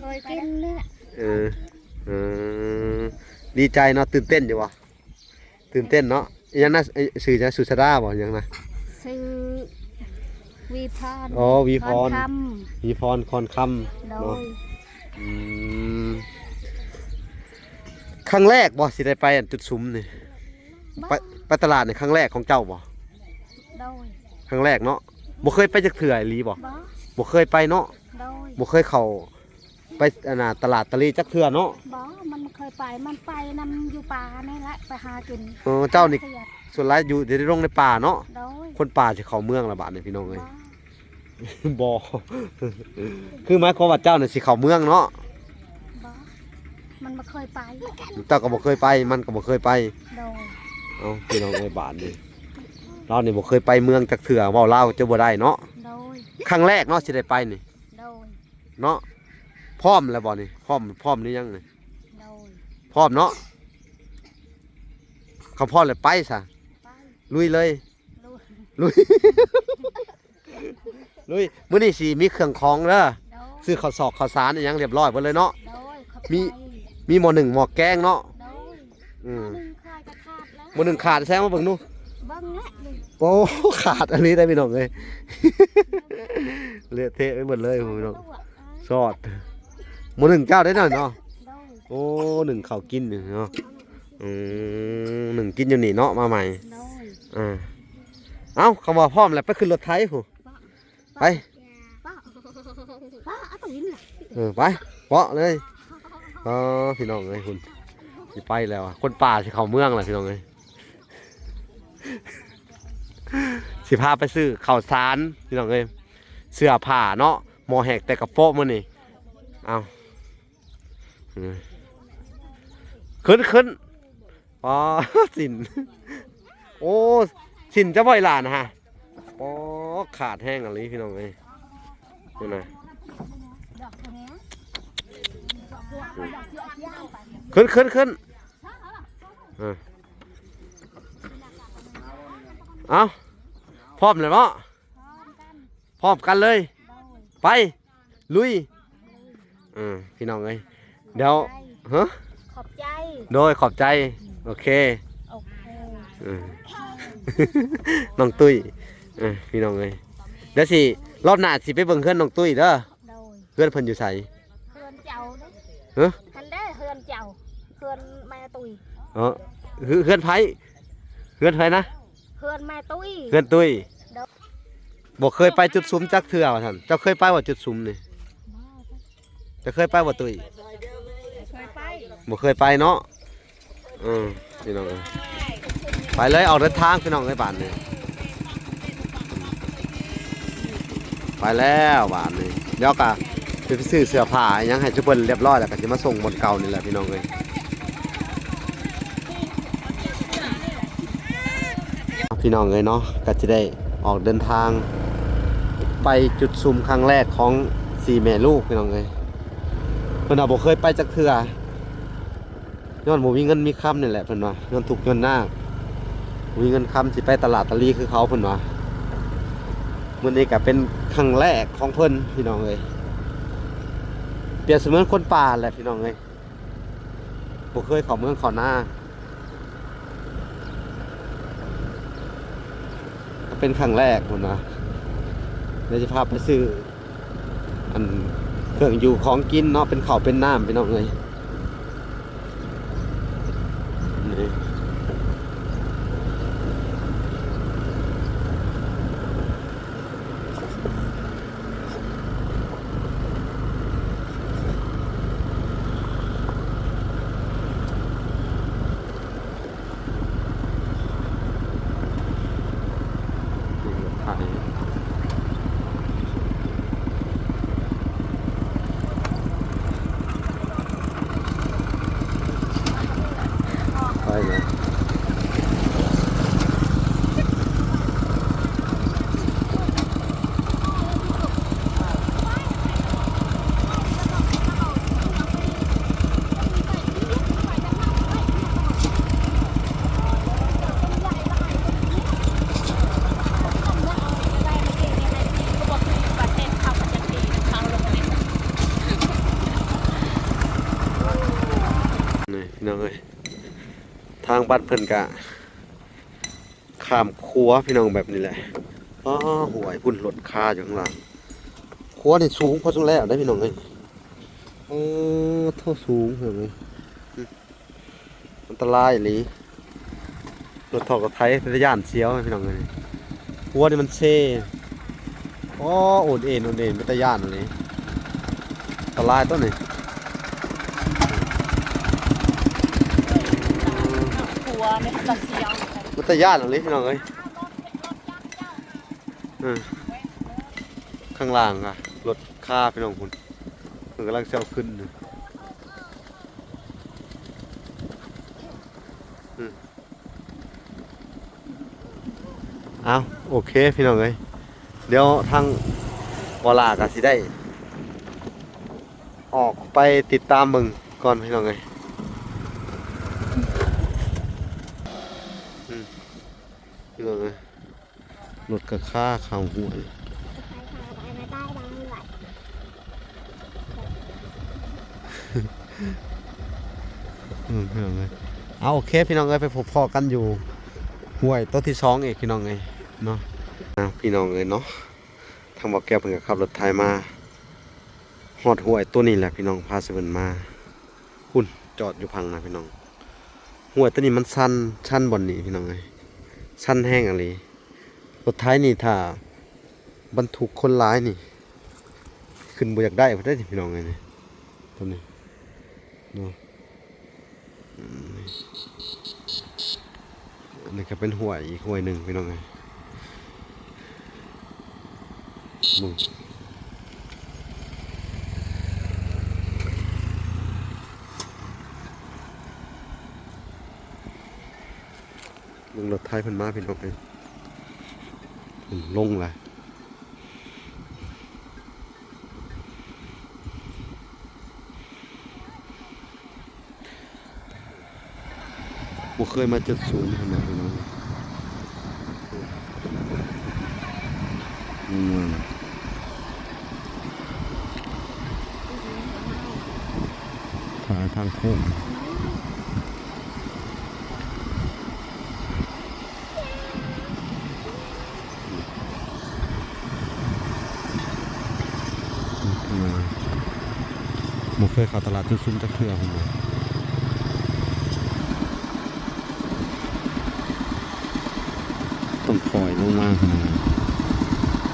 ເຄີຍກິນແຫຼະ. ເອີ ເອີ ດີໃຈເນາະ ຕື່ນເຕັ້ນຢູ່ບໍ່? ຕື່ນເຕັ້ນເນາະ. ອີຫຍັງນະ? ຊື່ຫຍັງ? ສຸຊາດາບໍ່? ຫຍັງນະ? ຊື່ວີພອນ. ອໍ ວີພອນ ຄອນຄຳ. ວີພອນ ຄອນຄຳ. ໂດຍ ເນາະ. ອືມ ຄັ້ງແລກບໍ່ ຊິໄດ້ໄປອັນຈຸດສຸມນີ້? ບໍ່ ໄປ ໄປຕະຫຼາດນີ້ຄັ້ງແລກຂອງເຈົ້າບໍ່? ໂດຍ ຄັ້ງແລກເນາະ. ບໍ່ເຄີຍໄປຈັກເທື່ອອີ່ຫຼີບໍ່? ບໍ່ ບໍ່ເຄີຍໄປເນາະ. ໂດຍ ບໍ່ເຄີຍເຂົ້າ ໄປອັນນ່າ ຕະຫຼາດຕະລີຈັກເທື່ອເນາະ? ບໍ່ ມັນບໍ່ເຄີຍໄປ ມັນໄປນຳຢູ່ປ່ານີ້ແຫຼະ ໄປຫາກິນ. ເອີ ເຈົ້ານີ້ ສ່ວນຫຼາຍຢູ່ໃນດົງໃນປ່າເນາະ? ໂດຍ ຄົນປ່າຊິເຂົ້າເມືອງລະບາດນີ້ ພີ່ນ້ອງເອີຍ. ບໍ່ ບໍ່ ຄືໝາຍຄວາມວ່າເຈົ້ານີ້ຊິເຂົ້າເມືອງເນາະ? ບໍ່ ມັນບໍ່ເຄີຍໄປ. ເຈົ້າກໍບໍ່ເຄີຍໄປ ມັນກໍບໍ່ເຄີຍໄປ. ໂດຍ ເອົ້າ ພີ່ນ້ອງເອີຍ ບາດນີ້ ລາວນີ້ບໍ່ເຄີຍໄປເມືອງຈັກເທື່ອ ເວົ້າລາວຈະບໍ່ໄດ້ເນາະ. ໂດຍ ຄັ້ງແລກເນາະ ຊິໄດ້ໄປນີ້. ໂດຍ ເນາະ. ພ້ອມແລ້ວບໍ່ນີ້? ພ້ອມ ພ້ອມຫຼືຍັງນີ້? ໂດຍ ພ້ອມເນາະ. ຄັນພ້ອມແລ້ວໄປຊະ. ໄປ ລຸຍເລີຍ. ລຸຍ ລຸຍ ລຸຍ. ມື້ນີ້ຊິມີເຄື່ອງຂອງເດີ. ໂດຍ ຊື້ເຂົ້າສອກເຂົ້າສານອີ່ຫຍັງຮຽບຮ້ອຍເບິດເລີຍເນາະ. ໂດຍ ຂອບໃຈ. ມີ ມີໝໍ້ໜຶ້ງໝໍ້ແກງເນາະ. ໂດຍ ອືມ ໝໍ້ໜຶ້ງຂາດກໍຂາດແລ້ວ. ໝໍ້ໜຶ້ງຂາດ ແຊງມາເບິ່ງດູ. ເບິ່ງແລ້ວນີ້. ໂອ້ ຂາດອີ່ຫຼີເດ້ພີ່ນ້ອງເອີຍ ເລະເທະໄປເບິດເລີຍພີ່ນ້ອງ. ຊອດ ໝໍ້ໜຶ້ງເຈົ້າໄດ້ໜ້ອຍເນາະ. ໂດຍ ໂອ້ ໜຶ້ງເຂົ້າກິນຢູ່ເນາະ. ອືມ ໜຶ້ງກິນຢູ່ນີ້ເນາະ ມາໃໝ່. ໂດຍ ອ່າ ເອົ້າ ຄຳວ່າພ້ອມແລ້ວ ໄປຂຶ້ນລົດໄຖພຸ້ນ. ໄປ ເປາະ ເປາະ ເອົາຕົວນີ້ແຫຼະ. ເອີ ໄປ ເປາະເລີຍ. ອໍ ພີ່ນ້ອງເອີຍ ພຸ້ນ ຊິໄປແລ້ວ ຄົນປ່າຊິເຂົ້າເມືອງແລ້ວ ພີ່ນ້ອງເອີຍ. ຊິພາໄປຊື້ເຂົ້າສານ ພີ່ນ້ອງເອີຍ ເສື້ອຜ້າເນາະ ໝໍ້ແຫກແຕ່ກະໂປະມື້ນີ້. ເອົ້າ ຂຶ້ນ ຂຶ້ນ. ອໍ ສິ້ນ ໂອ້ ສິ້ນຈະບໍ່ອີ່ຫຼ້ານະຮະ. ອໍ ຂາດແຮງອີ່ຫຼີພີ່ນ້ອງເອີຍ ພຸ້ນນະ. ຂຶ້ນ ຂຶ້ນ ຂຶ້ນ. ເອີ ເອົ້າ ພ້ອມແລ້ວເນາະ ພ້ອມກັນເລີຍ. ໂດຍ ໄປ ລຸຍ. ເອີ ພີ່ນ້ອງເອີຍ ດຽວ ຮະ ຂອບໃຈ. ໂດຍ ຂອບໃຈ. ໂອເຄ ໂອເຄ. ເອີ ນ້ອງຕຸ້ຍ ເອີ ພີ່ນ້ອງເອີຍ ດຽວຊິ ລອບໜ້າຊິໄປເບິ່ງເຮືອນນ້ອງຕຸ້ຍເດີ. ໂດຍ ເຮືອນເພິ່ນຢູ່ໃສ? ເຮືອນເຈົ້າເດ້. ຮະ? ຫັ້ນເດ້ເຮືອນເຈົ້າ ເຮືອນແມ່ຕຸ້ຍ. ເອີ ເຮືອນ ເຮືອນໃຜ? ເຮືອນໃຜນະ? ເຮືອນແມ່ຕຸ້ຍ. ເຮືອນຕຸ້ຍ. ໂດຍ ບໍ່ເຄີຍໄປຈຸດສຸມຈັກເທື່ອວ່າຊັ້ນ. ເຈົ້າເຄີຍໄປບໍ່ຈຸດສຸມນີ້? ເຈົ້າເຄີຍໄປບໍ່ຕຸ້ຍ? ເຄີຍໄປ. ບໍ່ເຄີຍໄປເນາະ. ເອີ ພີ່ນ້ອງເອີຍ ໄປເລີຍ ອອກເດີນທາງ ພີ່ນ້ອງເອີຍ ບາດນີ້ ໄປແລ້ວບາດນີ້. ດຽວກະຊິໄປຊື້ເສື້ອຜ້າອີ່ຫຍັງໃຫ້ຊຸມເພິ່ນຮຽບຮ້ອຍ ແລ້ວກະຊິມາສົ່ງບ່ອນເກົ່ານີ້ແຫຼະ ພີ່ນ້ອງເອີຍ. ພີ່ນ້ອງເອີຍເນາະ ກະຊິໄດ້ອອກເດີນທາງ ໄປຈຸດສຸມຄັ້ງແລກຂອງສີ່ແມ່ລູກ ພີ່ນ້ອງເອີຍ. ເພິ່ນວ່າບໍ່ເຄີຍໄປຈັກເທື່ອ ຍ້ອນບໍ່ມີເງິນມີຄຳນີ້ແຫຼະ ເພິ່ນວ່າ ຍ້ອນທຸກຍ້ອນຍາກ ບໍ່ມີເງິນຄຳ ຊິໄປຕະຫຼາດຕະລີຄືເຂົາ ເພິ່ນວ່າ. ມື້ນີ້ກະເປັນຄັ້ງແລກຂອງເພິ່ນ ພີ່ນ້ອງເອີຍ. ປຽບສະເໝືອນຄົນປ່າແຫຼະ ພີ່ນ້ອງເອີຍ ບໍ່ເຄີຍເຂົ້າເມືອງເຂົ້ານາ ກະເປັນຄັ້ງແລກ ເພິ່ນວ່າ. ດຽວຊິພາໄປຊື້ ອັນ ເຄື່ອງຢູ່ຂອງກິນເນາະ ເປັນເຂົ້າເປັນນ້ຳ ພີ່ນ້ອງເອີຍ. ນີ້ ອັນນີ້ ໄປເລີຍ. ນີ້ພີ່ນ້ອງເອີຍ ທາງບ້ານເພິ່ນກະຂ້າມຂົວພີ່ນ້ອງ ແບບນີ້ແຫຼະ. ອໍ ຫ້ວຍ ພຸ້ນລົດຄາຢູ່ຂ້າງຫຼັງ. ຂົວນີ້ສູງພໍສົມແລ້ວເດ້ພີ່ນ້ອງເອີຍ. ເອີ ໂທ້ ສູງເຮີ້ຍ ອັນຕະລາຍອີ່ຫຼີ. ລົດຖອກລົດໄຖເປັນຕາຢ້ານສຽວພີ່ນ້ອງເອີຍ. ຂົວນີ້ມັນເຊ. ອໍ ໂອນເອນ ໂອນເອນ ເປັນຕາຢ້ານອີ່ຫຼີ. ອັນຕະລາຍຕົວນີ້ ຂົວນີ້ເປັນຕາສຽວ ເປັນຕາຢ້ານອີ່ຫຼີພີ່ນ້ອງເອີຍ. ເອີ ຂ້າງລ່າງກະລົດຄາພີ່ນ້ອງພຸ້ນ ເພິ່ນກຳລັງຊິເອົາຂຶ້ນຢູ່. ອືມ ເອົາ ໂອເຄພີ່ນ້ອງເອີຍ ດຽວທາງບໍ່ຫຼ້າກະຊິໄດ້ອອກໄປຕິດຕາມເບິ່ງກ່ອນພີ່ນ້ອງເອີຍ. ອືມ ພີ່ນ້ອງເອີຍ ລົດກະຄາເຂົ້າຫ້ວຍ. ເອົາ ໂອເຄພີ່ນ້ອງເອີຍ ໄປພົບພໍ້ກັນຢູ່ຫ້ວຍໂຕທີສອງອີກພີ່ນ້ອງເອີຍເນາະ. ເອົາ ພີ່ນ້ອງເອີຍເນາະ ທາງບໍ່ແກ້ວເພິ່ນກະຂັບລົດໄຖມາຮອດຫ້ວຍໂຕນີ້ແຫຼະພີ່ນ້ອງ ພາສະເພິ່ນມາ. ພຸ້ນ ຈອດຢູ່ຝັ່ງນະພີ່ນ້ອງ. ຫ້ວຍໂຕນີ້ມັນຊັນ ຊັນບ່ອນນີ້ພີ່ນ້ອງເອີຍ ຊັນແຮງອີ່ຫຼີ. ລົດໄຖນີ້ຖ້າບັນທຸກຄົນຫຼາຍນີ້ ຂຶ້ນບໍ່ຢາກໄດ້ພຸ້ນເດ້ພີ່ນ້ອງເອີຍ ນີ້ ໂຕນີ້ເນາະ. ອືມ ອັນນີ້ກະເປັນຫ້ວຍອີກຫ້ວຍໜຶ່ງພີ່ນ້ອງເອີຍ. ເບິ່ງ ເບິ່ງລົດໄຖເພິ່ນມາພີ່ນ້ອງເອີຍ ເພິ່ນລົງລະ. ບໍ່ເຄີຍມາຈຸດສູນຂະໜາດນີ້ເນາະ. ອືມ ທາງ ທາງໂຄ້ງ. ບໍ່ເຄີຍເຂົ້າຕະຫຼາດຈຸດຊຸມຈັກເທື່ອພຸ້ນເດ. ຕ້ອງຖອຍລົງມາຂະໜາດນັ້ນ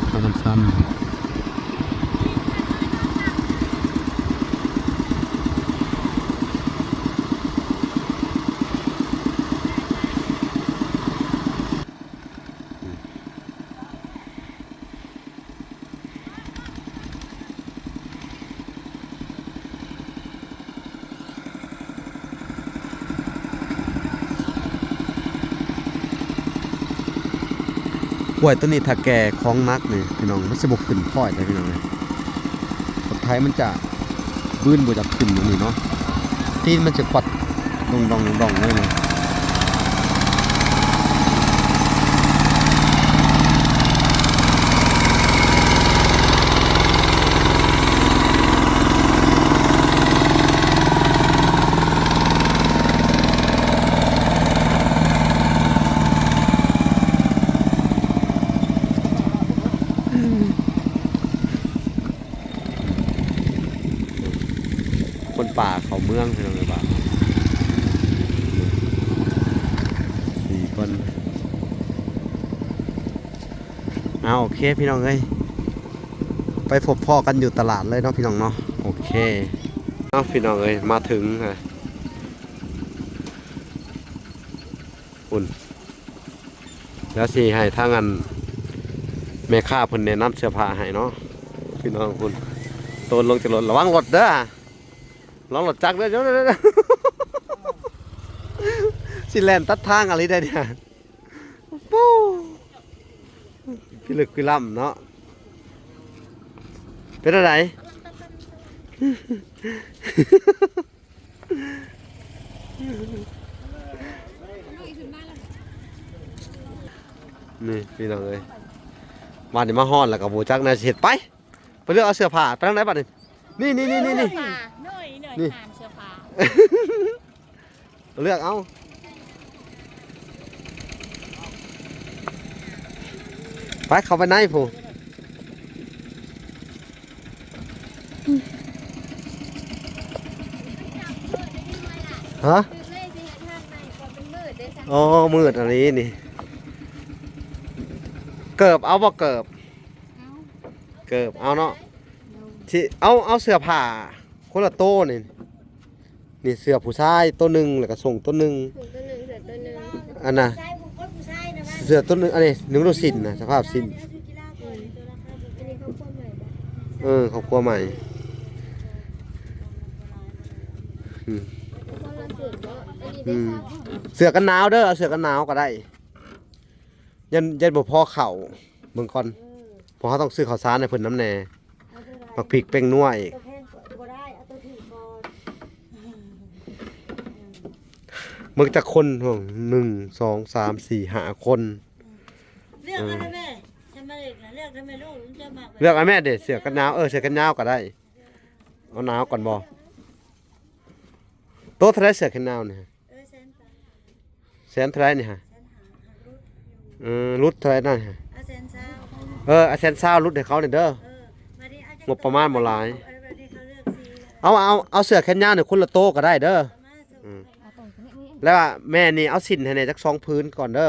ເພາະມັນຊັນ. ຫ້ວຍໂຕນີ້ຖ້າແກ່ຂອງໜັກນີ້ພີ່ນ້ອງ ມັນຊິບໍ່ຂຶ້ນພອຍເດ້ພີ່ນ້ອງເອີຍ. ລົດໄຖມັນຈະບືນບໍ່ຢາກຂຶ້ນແບບນີ້ເນາະ ຕີນມັນຈະຂວັດດົງໆໆເລີຍນີ້. ຄົນປ່າເຂົ້າເມືອງພີ່ນ້ອງເອີຍ ວ່າສີ່ຄົນ. ເອົາ ໂອເຄພີ່ນ້ອງເອີຍ ໄປພົບພໍ້ກັນຢູ່ຕະຫຼາດເລີຍເນາະພີ່ນ້ອງເນາະ. ໂອເຄ ເອົາ ພີ່ນ້ອງເອີຍ ມາເຖິງ ພຸ້ນ ດຽວຊິໃຫ້ທາງອັນ ແມ່ຄ້າເພິ່ນແນະນຳເສື້ອຜ້າໃຫ້ເນາະ ພີ່ນ້ອງພຸ້ນ. ໂຕນລົງຈາກລົດ ລະວັງລົດເດີ ລະວັງລົດຈັກເດີ ຊິແລ່ນຕັດທາງອີ່ຫຼີໄດ໋ນີ້. ປູ້ ພິລຶກພິລ່ຳເນາະ ເປັນແນວໃດ? ນີ້ພີ່ນ້ອງເອີຍ ບາດນີ້ມາຮອດແລ້ວກໍບໍ່ຈັກແນວຊິເຮັດ ໄປ ໄປເລືອກເອົາເສື້ອຜ້າ ໄປທາງໃດບາດນີ້? ນີ້ໆໆໆ ເສື້ອຜ້າ ນີ້ ນີ້ ນີ້ ນີ້ ນີ້ ນີ້ ນີ້ ນີ້ ນີ້ ເລືອກເອົາ ໄປ ເຂົ້າໄປໃນພຸ້ນ. ຮະ? ອໍ ມືດອັນນີ້ນີ້ ເກີບເອົາບໍ່ ເກີບ? ເອົາ ເກີບເອົາເນາະ ຊິເອົາ ເອົາເສື້ອຜ້າຄົນລະໂຕນີ້. ນີ້ເສື້ອຜູ້ຊາຍໂຕໜຶ່ງ ແລ້ວກໍສົ້ງໂຕໜຶ່ງ ອັນນ່າ ເສື້ອໂຕໜຶ່ງ ອັນນີ້ໜຶ່ງໂຕສິ້ນນະ ສະພາບສິ້ນ ເອີ ຄອບຄົວໃໝ່ ອືມ ເສື້ອກັນໜາວເດີ ເອົາເສື້ອກັນໜາວກໍໄດ້ ຢ້ານ ຢ້ານບໍ່ພໍເຂົ້າ ເບິ່ງກ່ອນ ເພາະເຮົາຕ້ອງຊື້ເຂົ້າສານໃຫ້ເພິ່ນນຳແດ່ ໝາກພິກ ແປ້ງນົວອີກ ເອົາໂຕແພງກໍບໍ່ໄດ້ ເອົາໂຕຖືກກ່ອນ ເບິ່ງຈັກຄົນ ໜຶ່ງ ສອງ ສາມ ສີ່ ຫ້າ ຄົນ ເລືອກເອົາແມ່ ເອີ ເລືອກເອົາແມ່ລູກ ເລືອກເອົາແມ່ເດ້ ເສື້ອກັນໜາວ ເອີ ເສື້ອກັນໜາວກໍໄດ້ ເອົາໜາວກ່ອນບໍ່? ໂຕເທົ່າໃດເສື້ອແຂນຍາວນີ້? ເອີ ແສນປາຍ ແສນເທົ່າໃດນີ້ຮະ? ແສນຫ້າ ຫຼຸດຢູ່ ເອີ ຫຼຸດເທົ່າໃດນັ້ນຮະ? ເອົາແສນຊາວ ເອີ ເອົາແສນຊາວຫຼຸດໃຫ້ເຂົາແດ່ເດີ ເອີ ງົບປະມານບໍ່ຫຼາຍ ເອົາ ເອົາ ເອົາເສື້ອແຂນຍາວນີ້ຄົນລະໂຕກໍໄດ້ເດີ ເອົາມາ ອືມ ແລ້ວແມ່ນີ້ເອົາສິ້ນໃຫ້ແດ່ຈັກສອງຜືນກ່ອນເດີ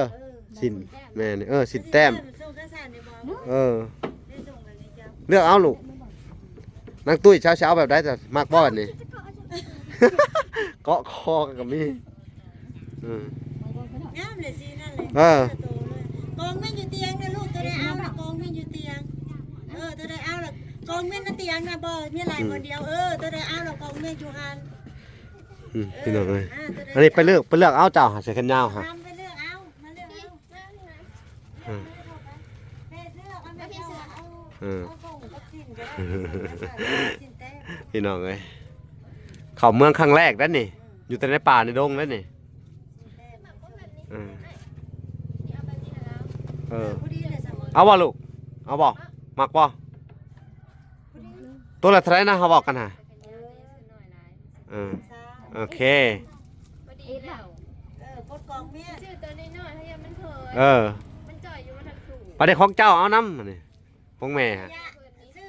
ເອີ ສິ້ນ ແມ່ນີ້ ເອີ ສິ້ນແຕ້ມ ເອີ ເລືອກເອົາລູກ ນາງຕຸ້ຍ ເຈົ້າຊິເອົາແບບໃດ ມັກບໍ່ແບບນີ້? ເກາະຄໍກໍມີ ເອີ ງາມເລີຍ ສີນັ້ນເລີຍ ເອີ ກອງແມ່ນຢູ່ຕຽງນະລູກ ໂຕໃດເອົານະ ກອງແມ່ນຢູ່ຕຽງ ເອີ ໂຕໃດເອົາລະ ກອງແມ່ນນະຕຽງນະ ບໍ່ມີຫຼາຍ ອືມ ບ່ອນດຽວ ເອີ ໂຕໃດເອົາລະ ກອງແມ່ນຢູ່ຫັ້ນ ອືມ ເອີ ພີ່ນ້ອງເອີຍ ອ່າ ອັນນີ້ໄປເລືອກ ໄປເລືອກເອົາເຈົ້າຫາເສື້ອແຂນຍາວຫາ ນຳໄປເລືອກເອົາ ມາເລືອກເອົາ ເອີ ເອີ ພີ່ນ້ອງເອີຍ ເຂົ້າເມືອງຄັ້ງແລກເດ້ນີ້ ຢູ່ແຕ່ໃນປ່າໃນດົງເດ້ນີ້ ເອີ ເອີ ເອົາບໍ່ລູກ ເອົາບໍ່ ມັກບໍ່? ໂຕລະເທົ່າໃດນະ ເຮົາເວົ້າກັນຫາ? ເອີ ໂອເຄ ພໍດີແລ້ວ ເອີ ກົດກອງເມຍ ຊື້ໂຕນ້ອຍໆ ເຮົາຢ້ານມັນເຜີຍ ເອີ ມັນຈ່ອຍຢູ່ ມັນທັນສູງ ປານໃດຂອງເຈົ້າເອົານຳ ອັນນີ້ຂອງແມ່ຫະ ຊື້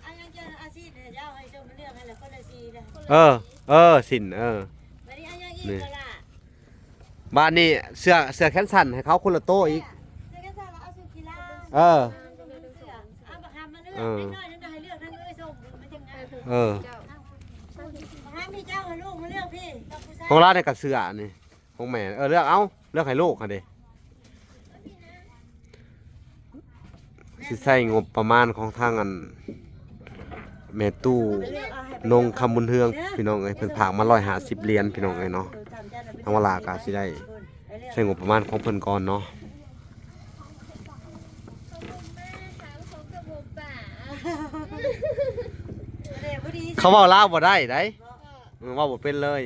ເອົາຫຍັງເຈົ້າ ເອົາສິ້ນໃຫ້ເຈົ້າ ໃຫ້ເຈົ້າມາເລືອກໃຫ້ລະຄົນລະສີລະ ເອີ ເອີ ສິ້ນ ເອີ ບາດນີ້ເອົາຫຍັງອີກ ນີ້ ລະລະ ບາດນີ້ເສື້ອ ເສື້ອແຂນສັ້ນໃຫ້ເຂົາຄົນລະໂຕອີກ ເສື້ອແຂນສັ້ນລະເອົາສູ່ກິລາ ເອີ ເອົາບັກຫຳມາເລືອກ ເອີ ເດັກນ້ອຍນັ້ນໃຫ້ເລືອກທາງເອື້ອຍຊົມ ມັນຈັ່ງງາມ ເອີ ບັກຫຳນີ້ເຈົ້າໃຫ້ລູກມາເລືອກພີ້ ກັບຜູ້ຊາຍ ຂອງລາວນີ້ກໍເສື້ອນີ້ ຂອງແມ່ ເອີ ເລືອກເອົາ ເລືອກໃຫ້ລູກຫັ້ນເດ ຊິໃຊ້ງົບປະມານຂອງທາງອັນ ແມ່ຕູ້ນົງຄຳບຸນເຮືອງ ພີ່ນ້ອງເອີຍ ເພິ່ນຝາກມາຮ້ອຍຫ້າສິບຫຼຽນ ພີ່ນ້ອງເອີຍເນາະ ທາງວາລາກໍຊິໄດ້ໃຊ້ງົບປະມານຂອງເພິ່ນກ່ອນເນາະ ເຂົາເວົ້າລາວບໍ່ໄດ້ໃດ ເອີ ເວົ້າບໍ່ເປັນເລີຍ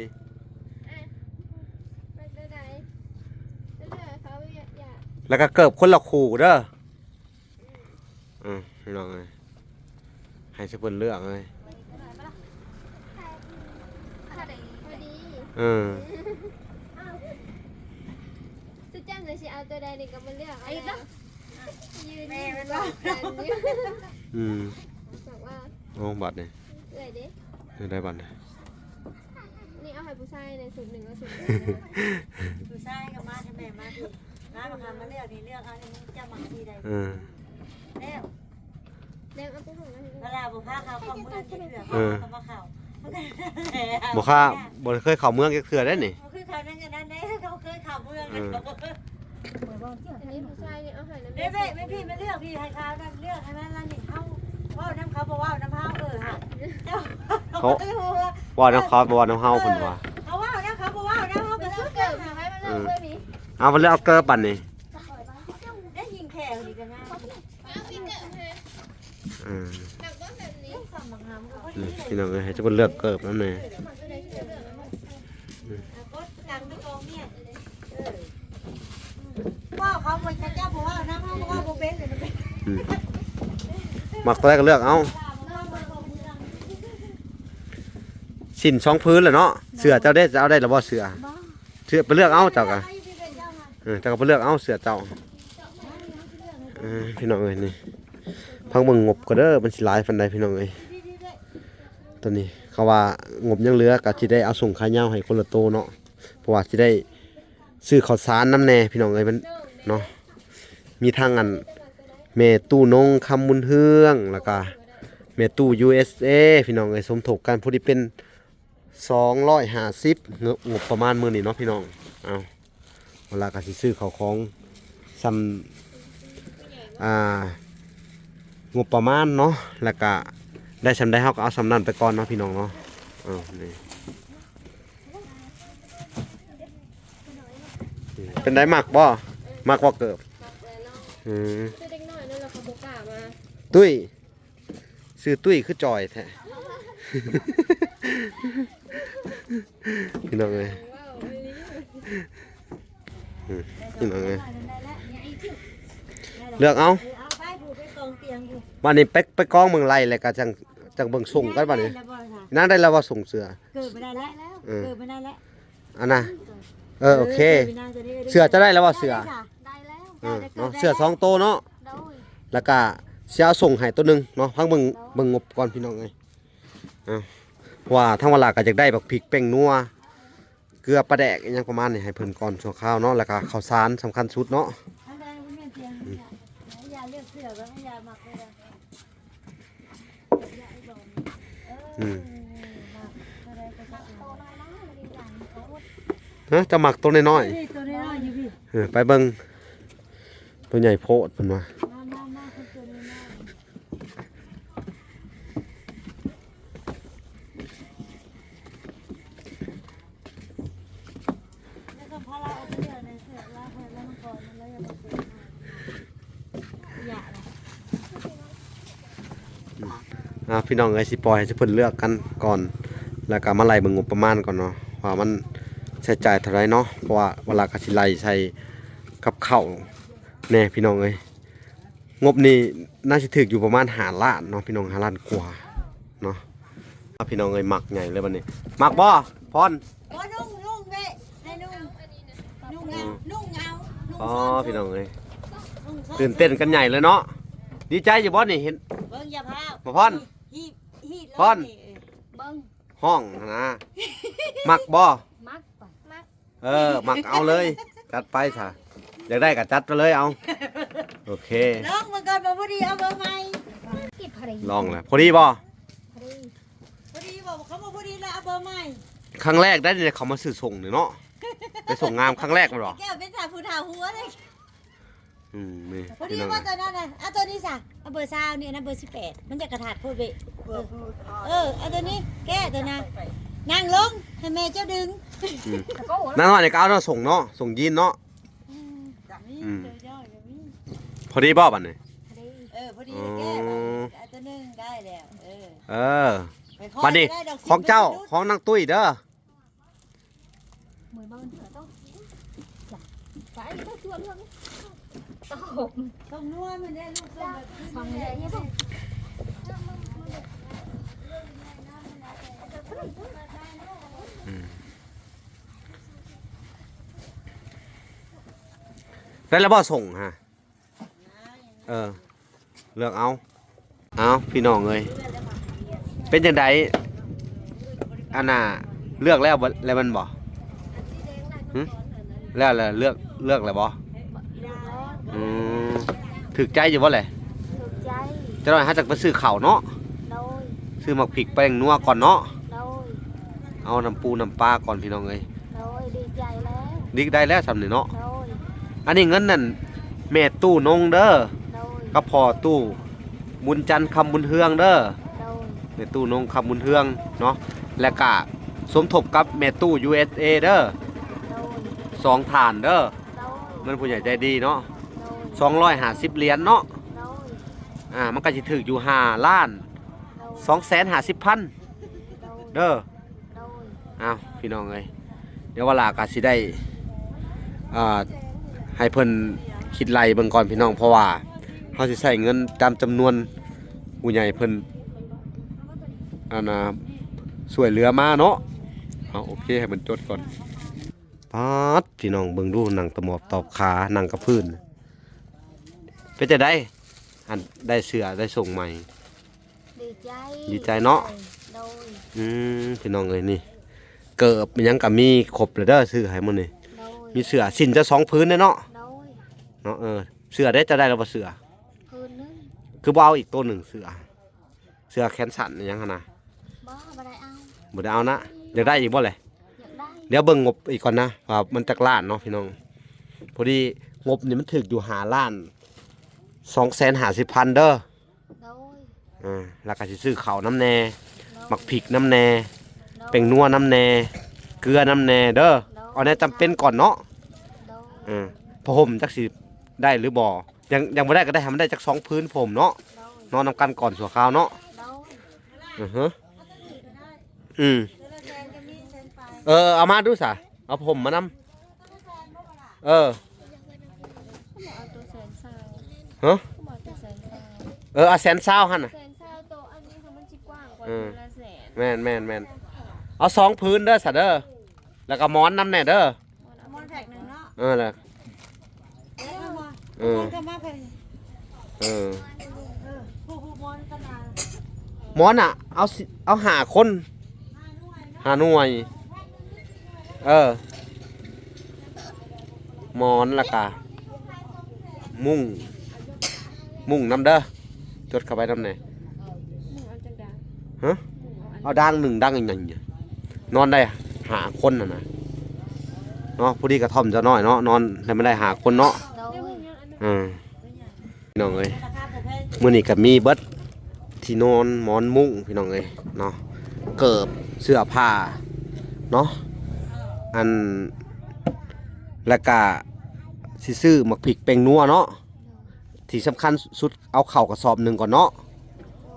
ແລ້ວກໍເກີບຄົນລະຄູ່ເດີ ອືມ ພີ່ນ້ອງເອີຍ ໃຫ້ຊະເພິ່ນເລືອກເລີຍ ພໍດີ ເອີ ສຸຈັນຊິເອົາຕົວໃດນີ້ກໍມາເລືອກເອົາ ຍືນ ແມ່ມັນບອກ ອືມ ບອກວ່າ ໂອ້ ບັດນີ້ ເອື້ອຍເດ້ ໄດ້ບັດນີ້ ນີ້ເອົາໃຫ້ຜູ້ຊາຍໃນຊຸດໜຶ່ງ ເອົາຊຸດໜຶ່ງ ຜູ້ຊາຍກໍມາ ແມ່ມາພີ້ ມາ ມາ ມາເລືອກນີ້ ເລືອກເອົານີ້ ເຈົ້າມັກສີໃດ ເອີ ແລ້ວ ແລ້ວເອົາໄປຫ້ອງນັ້ນ ເວລາບໍ່ພາເຂົາເຂົ້າເມືອງຈັກເທື່ອ ເອີ ເຂົາກໍບໍ່ເຂົ້າ ບໍ່ຄ່າ ບໍ່ເຄີຍເຂົ້າເມືອງຈັກເທື່ອເດ້ນີ້ ບໍ່ຄືເຂົານັ້ນ ອັນນັ້ນເດ້ ເຂົາເຄີຍເຂົ້າເມືອງ ເອີ ອັນນີ້ຜູ້ຊາຍນີ້ເອົາໃຫ້ນະ ເດ້ເດ້ ແມ່ນພີ່ມາເລືອກ ພີ່ໃຫ້ເຂົາເລືອກໃຫ້ມັນລະນີ້ ເຮົາເວົ້ານຳເຂົາບໍ່ເວົ້ານຳເຮົາ ເອີ ເຮົາ ເຂົາເວົ້ານຳເຂົາບໍ່ເວົ້ານຳເຮົາ ເພິ່ນວ່າ ເອີ ເຂົາເວົ້ານຳເຂົາບໍ່ເວົ້ານຳເຮົາກໍສຸດເກີບໃຫ້ມັນເລືອກເລີຍນີ້ ເອົາ ເພິ່ນເລືອກເອົາເກີບບັດນີ້ ໄດ້ຍິງແຂວນີ້ກໍງາມ ເອີ ສຳບັກງາມກໍພໍດີ ນີ້ ພີ່ນ້ອງເອີຍ ໃຫ້ເພິ່ນເລືອກເກີບນຳແດ່ ເອີ ກົດກາງໄປກອງເມຍ ເອີ ເວົ້າເຂົາບໍ່ ເຈົ້າບໍ່ເວົ້ານຳ ເຮົາກໍເວົ້າບໍ່ເປັນ ອືມ ມັກຕົວໃດກໍເລືອກເອົາ ສິ້ນສອງຜືນແຫຼະເນາະ ເສື້ອເຈົ້າເດ້ ເຈົ້າເອົາໄດ້ລະບໍ່ເສື້ອ? ເສື້ອໄປເລືອກເອົາເຈົ້າກະ ເອີ ເຈົ້າກໍໄປເລືອກເອົາເສື້ອເຈົ້າ ເອີ ພີ່ນ້ອງເອີຍ ນີ້ ຟັງເບິ່ງງົບກໍເດີ ມັນຊິຫຼາຍປານໃດ ພີ່ນ້ອງເອີຍ ຕອນນີ້ເຂົາວ່າງົບຍັງເຫຼືອ ກໍຊິໄດ້ເອົາສົ່ງຂາຍາວໃຫ້ຄົນລະໂຕເນາະ ເພາະວ່າຊິໄດ້ຊື້ເຂົ້າສານນຳແດ່ ພີ່ນ້ອງເອີຍ ມັນເນາະ ມີທັງອັນ ແມ່ຕູ້ນົງ ຄຳບຸນເຮືອງ ແລ້ວກະແມ່ຕູ້ ຢູເອສເອ ພີ່ນ້ອງເອີຍ ສົມທົບກັນ ພໍດີເປັນສອງຮ້ອຍຫ້າສິບ ງົບ ງົບປະມານມື້ນີ້ເນາະ ພີ່ນ້ອງ ເອົາ ເວລາກໍຊິຊື້ເຂົ້າຂອງຊ່ຳ ອ່າ ງົບປະມານເນາະ ແລ້ວກະໄດ້ຊ່ຳໃດເຮົາກໍເອົາຊ່ຳນັ້ນໄປກ່ອນເນາະ ພີ່ນ້ອງເນາະ ເອົາ ນີ້ ເປັນໃດ ມັກບໍ່? ມັກບໍ່ເກີບ? ມັກແລ້ວເນາະ ອືມ ຄືເດັກນ້ອຍນັ້ນລະ ເຂົາບໍ່ກ້າມາ ຕຸ້ຍ ຊື່ຕຸ້ຍຄືຈ່ອຍແທ້ ພີ່ນ້ອງເອີຍ ເວົ້າອີ່ຫຼີ ອືມ ພີ່ນ້ອງເອີຍ ເລືອກເອົາ ເອີ ເອົາໄປ ຜູ້ໄປກອງຕຽງຜູ້ ບັດນີ້ໄປ ໄປກອງເບິ່ງໄລ່ ແລ້ວກໍຈັ່ງ ຈັ່ງເບິ່ງສົ່ງກັນບັດນີ້ ນາງໄດ້ແລ້ວບໍ່ ສົ່ງເສື້ອ ເກີບບໍ່ໄດ້ແລ້ວ ເອີ ເກີບບໍ່ໄດ້ແລ້ວ ອັນນ່າ ເອີ ໂອເຄ ເອີ ເສື້ອເຈົ້າໄດ້ແລ້ວບໍ່ ເສື້ອ ໄດ້ແລ້ວ ເອີ ເນາະ ເສື້ອສອງໂຕເນາະ ໂດຍ ແລ້ວກະຊິເອົາສົ່ງໃຫ້ໂຕໜຶ່ງເນາະ ຟັງເບິ່ງ ໂດຍ ເບິ່ງງົບກ່ອນ ພີ່ນ້ອງເອີຍ ເອົາ ເພາະວ່າທາງວາລາກໍຢາກໄດ້ບັກພິກ ແປ້ງນົວ ເກືອ ປາແດກ ອີ່ຫຍັງປະມານນີ້ ໃຫ້ເພິ່ນກ່ອນຊົ່ວຄາວເນາະ ແລ້ວກະເຂົ້າສານສຳຄັນສຸດເນາະ ທາງໃດມັນແມ່ນຕຽງນີ້ ອືມ ໃຫ້ຢາເລືອກເສື້ອ ໃຫ້ຢາມັກເລີຍ ອືມ ຮະ ເຈົ້າມັກໂຕນ້ອຍໆ ນີ້ໂຕນ້ອຍໆຢູ່ພີ້ ເອີ ໄປເບິ່ງ ໂຕໃຫຍ່ໂພດເພິ່ນວ່າ ມາ ມາ ມາ ໂຕນ້ອຍໆ ແລ້ວກໍພາລາເອົາໄປເລີຍ ໃນເສື້ອລາວ ແລ້ວມັນກໍ ມັນເລີຍບໍ່ເປັນ ອ່າ ພີ່ນ້ອງເອີຍ ຊິປ່ອຍໃຫ້ເພິ່ນເລືອກກັນກ່ອນ ແລ້ວກໍມາໄລ່ເບິ່ງງົບປະມານກ່ອນເນາະ ວ່າມັນໃຊ້ຈ່າຍເທົ່າໃດເນາະ ເພາະວ່າວາລາກໍຊິໄລ່ໃສ່ກັບເຂົ້າແດ່ ພີ່ນ້ອງເອີຍ ງົບນີ້ໜ້າຊິຖືກຢູ່ປະມານຫ້າລ້ານເນາະ ພີ່ນ້ອງ ຫ້າລ້ານກວ່າເນາະ ພີ່ນ້ອງເອີຍ ມັກໃຫຍ່ເລີຍບັດນີ້ ມັກບໍ່ ພອນ? ບໍ່ ນຸ່ງ ນຸ່ງເວະ ໃຫ້ນຸ່ງ ນຸ່ງເອົາ ອືມ ນຸ່ງເອົາ ອໍ ພີ່ນ້ອງເອີຍ ນຸ່ງ ຕື່ນເຕັ້ນກັນໃຫຍ່ເລີຍເນາະ ດີໃຈຢູ່ບໍ່ນີ້ ເຫັນ ເບິ່ງ ຢ່າພາວ ບໍ່ພອນ ຮີດ ຮີດເລີຍ ພອນ ນີ້ ເອີ ເບິ່ງ ຮ້ອງຫັ້ນນະ ມັກບໍ່? ມັກ ມັກ ເອີ ມັກເອົາເລີຍ ຈັດໄປຊະ ຢາກໄດ້ກໍຈັດໄປເລີຍ ເອົາ ໂອເຄ ລອງເບິ່ງກ່ອນ ບໍ່ພໍດີເອົາເບີໃໝ່ ລອງແລ້ວ ພໍດີບໍ່? ພໍດີ ພໍດີບໍ່? ຄັນບໍ່ພໍດີແລ້ວເອົາເບີໃໝ່ ຄັ້ງແລກໄດ້ ເຂົາມາຊື້ສົ່ງນີ້ເນາະ ໄປສົ່ງງາມຄັ້ງແລກແມ່ນບໍ່? ແກ້ວເປັນທ່າຜູ້ທ້າວຫົວເລີຍ ອືມ ນີ້ ພໍດີ ພີ່ນ້ອງ ວ່າຕົວນັ້ນນະ ເອົາຕົວນີ້ຊະ ເອົາເບີຊາວນີ້ ອັນນັ້ນເບີສິບແປດ ມັນຢາກກະທັດໂພດເວະ ເອີ ເອົາຕົວນີ້ ແກ້ຕົວນັ້ນ ນັ່ງລົງ ໃຫ້ແມ່ເຈົ້າດຶງ ອືມ ນາງນ້ອຍນີ້ກໍເອົາເນາະ ສົ່ງເນາະ ສົ່ງຢີນເນາະ ອືມ ອືມ ພໍດີບໍ່ບັດນີ້? ພໍດີ ເອີ ພໍດີແກ້ ເອົາຕົວໜຶ່ງໄດ້ແລ້ວ ເອີ ເອີ ບັດນີ້ ຂອງເຈົ້າ ຂອງນາງຕຸ້ຍເດີ ເໝີຍມາເພິ່ນເຖາະ ໄປເຈົ້າຈວດເລື່ອງ ຕ້ອງນົວມັນເດ້ລູກ ຕ້ອງແບບ ອືມ ໄດ້ແລ້ວບໍ່ ສົ່ງຫະ? ເອີ ເລືອກເອົາ ເອົາ ພີ່ນ້ອງເອີຍ ເປັນຈັ່ງໃດ ອັນນ່າ ເລືອກແລ້ວບໍ່ ແລ້ວແມ່ນບໍ່? ຫຶ ແລ້ວ ແລ້ວ ເລືອກ ເລືອກແລ້ວບໍ່? ອືມ ຖືກໃຈຢູ່ບໍ່ແຫຼະ? ຖືກໃຈ ຈັກໜ້ອຍເຮົາຈັກໄປຊື້ເຂົ້າເນາະ ໂດຍ ຊື້ໝາກພິກແປ້ງນົວກ່ອນເນາະ ໂດຍ ເອົານ້ຳປູນ້ຳປາກ່ອນ ພີ່ນ້ອງເອີຍ ໂດຍ ດີໃຈແລ້ວ ດີ ໄດ້ແລ້ວຊ່ຳນີ້ເນາະ ໂດຍ ອັນນີ້ເງິນນັ້ນ ແມ່ຕູ້ນົງເດີ ໂດຍ ກັບພໍ່ຕູ້ບຸນຈັນ ຄຳບຸນເຮືອງເດີ ໂດຍ ແມ່ຕູ້ນົງ ຄຳບຸນເຮືອງເນາະ ແລະກະສົມທົບກັບແມ່ຕູ້ ຢູເອັສເອ ເດີ ໂດຍ ສອງທ່ານເດີ ໂດຍ ເງິນຜູ້ໃຫຍ່ໃຈດີເນາະ ໂດຍ ສອງຮ້ອຍຫ້າສິບຫຼຽນເນາະ ໂດຍ ອ່າ ມັນກໍຊິຖືກຢູ່ຫ້າລ້ານ ໂດຍ ສອງແສນຫ້າສິບພັນ ໂດຍ ເດີ ໂດຍ ອ້າວ ພີ່ນ້ອງເອີຍ ດຽວວາລາກໍຊິໄດ້ ອ່າ ໃຫ້ເພິ່ນຄິດໄລ່ເບິ່ງກ່ອນພີ່ນ້ອງ ເພາະວ່າເຮົາຊິໃຊ້ເງິນຕາມຈຳນວນຜູ້ໃຫຍ່ເພິ່ນ ອັນນ່າ ຊ່ວຍເຫຼືອມາເນາະ ເອົາ ໂອເຄ ໃຫ້ເພິ່ນຈົດກ່ອນ ປາດ ພີ່ນ້ອງເບິ່ງດູ ນັ່ງຕະໝອບຕອບຂາ ນັ່ງກັບພື້ນ ເປັນຈັ່ງໃດ ອັນ ໄດ້ເສື້ອ ໄດ້ໂສ້ງໃໝ່? ດີໃຈ ດີໃຈເນາະ ໂດຍ ອືມ ພີ່ນ້ອງເອີຍ ນີ້ ເກີບຫຍັງກໍມີຄົບແລ້ວເດີ ຊື້ໃຫ້ມື້ນີ້ ໂດຍ ມີເສື້ອສິ້ນຈະສອງຜືນເດ້ເນາະ ໂດຍ ເນາະ ເອີ ເສື້ອເດ້ ເຈົ້າໄດ້ແລ້ວບໍ່ເສື້ອ? ຜືນໜຶ່ງ ຄືບໍ່ເອົາອີກໂຕໜຶ່ງເສື້ອ? ເສື້ອແຂນສັ້ນຫຍັງຫັ້ນນະ ບໍ່ ບໍ່ໄດ້ເອົາ ບໍ່ໄດ້ເອົານະ ຢາກໄດ້ອີກບໍ່ແຫຼະ? ຢາກໄດ້ ດຽວເບິ່ງງົບອີກກ່ອນນະ ວ່າມັນຈັກລ້ານເນາະພີ່ນ້ອງ ພໍດີງົບນີ້ມັນຖືກຢູ່ຫ້າລ້ານສອງແສນຫ້າສິບພັນເດີ ໂດຍ ອ່າ ແລ້ວກໍຊິຊື້ເຂົ້ານຳແດ່ ໂດຍ ໝາກພິກນຳແດ່ ໂດຍ ແປ້ງນົວນຳແດ່ ເກືອນຳແດ່ເດີ ໂດຍ ເອົາແນວຈຳເປັນກ່ອນເນາະ ໂດຍ ອ່າ ຜ້າຫົ່ມຈັກຊິໄດ້ຫຼືບໍ່? ຍັງ ຍັງບໍ່ໄດ້ກໍໄດ້ ໃຫ້ມັນໄດ້ຈັກສອງຜືນຜົມເນາະ ໂດຍ ນອນນຳກັນກ່ອນຊົ່ວຄາວເນາະ ໂດຍ ອືຮຶ ອືມ ເອີ ເອົາມາດູສະ ເອົາຜົມມານຳ ເອີ ເອົາໂຕແສນຊາວ ຮະ ເອົາໂຕແສນຊາວ ເອີ ເອົາແສນຊາວຫັ້ນນະ ແສນຊາວໂຕ ອັນນີ້ຄືມັນຊິກວ້າງກວ່າ ເອີ ໂຕລະແສນ ແມ່ນໆໆ ເອົາສອງຜືນເດີສະເດີ ແລ້ວກໍໝອນນຳແດ່ເດີ ໝອນແພັກໜຶ່ງເນາະ ເອີ ແລ້ວ ເອີ ເອີ ເອີ ເອີ ຜູ້ ຜູ້ໝອນຂະໜາດ ໝອນນະ ເອົາສິ ເອົາຫ້າຄົນ ຫ້າໜ່ວຍ ເອີ ໝອນ ແລ້ວກະມຸ້ງ ມຸ້ງນຳເດີ ຈົດເຂົ້າໄປນຳແດ່ ມຸ້ງເອົາຈັກດາງ ຮະ ເອົາດາງໜຶ່ງ ດາງໃຫຍ່ໆ ນອນໄດ້ຫ້າຄົນຫັ້ນນະ ເນາະ ພໍດີກະທ່ອມເຈົ້ານ້ອຍເນາະ ນອນໃຫ້ມັນໄດ້ຫ້າຄົນເນາະ ໂດຍ ເອີ ພີ່ນ້ອງເອີຍ ມື້ນີ້ກໍມີເບິດ ທີ່ນອນ ໝອນ ມຸ້ງ ພີ່ນ້ອງເອີຍເນາະ ເກີບ ເສື້ອຜ້າເນາະ ອັນ ແລ້ວກະຊິຊື້ໝາກພິກແປ້ງນົວເນາະ ທີ່ສຳຄັນສຸດ ເອົາເຂົ້າກະສອບໜຶ່ງກ່ອນເນາະ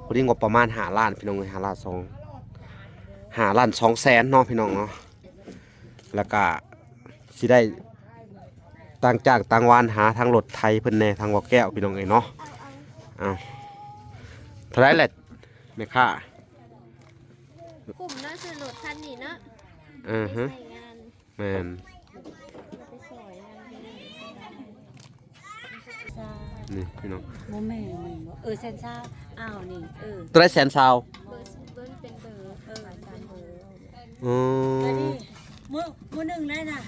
ພໍດີງົບປະມານຫ້າລ້ານ ພີ່ນ້ອງເອີຍ ຫ້າລ້ານສອງ ຫ້າລ້ານສອງແສນເນາະ ພີ່ນ້ອງເນາະ ແລ້ວກະຊິໄດ້ຕ່າງຈ້າງຕ່າງວານຫາທາງລົດໄຖເພິ່ນແດ່ ທາງບໍ່ແກ້ວ ພີ່ນ້ອງເອີຍເນາະ ເອົາ ເທົ່າໃດແຫຼະແມ່ຄ້າ? ຄຸ້ມເນາະ ຊື້ລົດຄັນນີ້ເນາະ ເອີ ຮະ ໄປໃຊ້ງານ ແມ່ນ ໄປຊ່ອຍງານ ນີ້ພີ່ນ້ອງ ບໍ່ແມ່ນ ແມ່ນບໍ່? ເອີ ແສນຊາວ ອ້າວ ນີ້ ເອີ ຕົວໃດແສນຊາວ? ເບີ ເບີເປັນເບີ ເອີ ຕາມເບີ ອືມ ອັນນີ້ ມື້ ມື້ໜຶ່ງໄດ້ນະ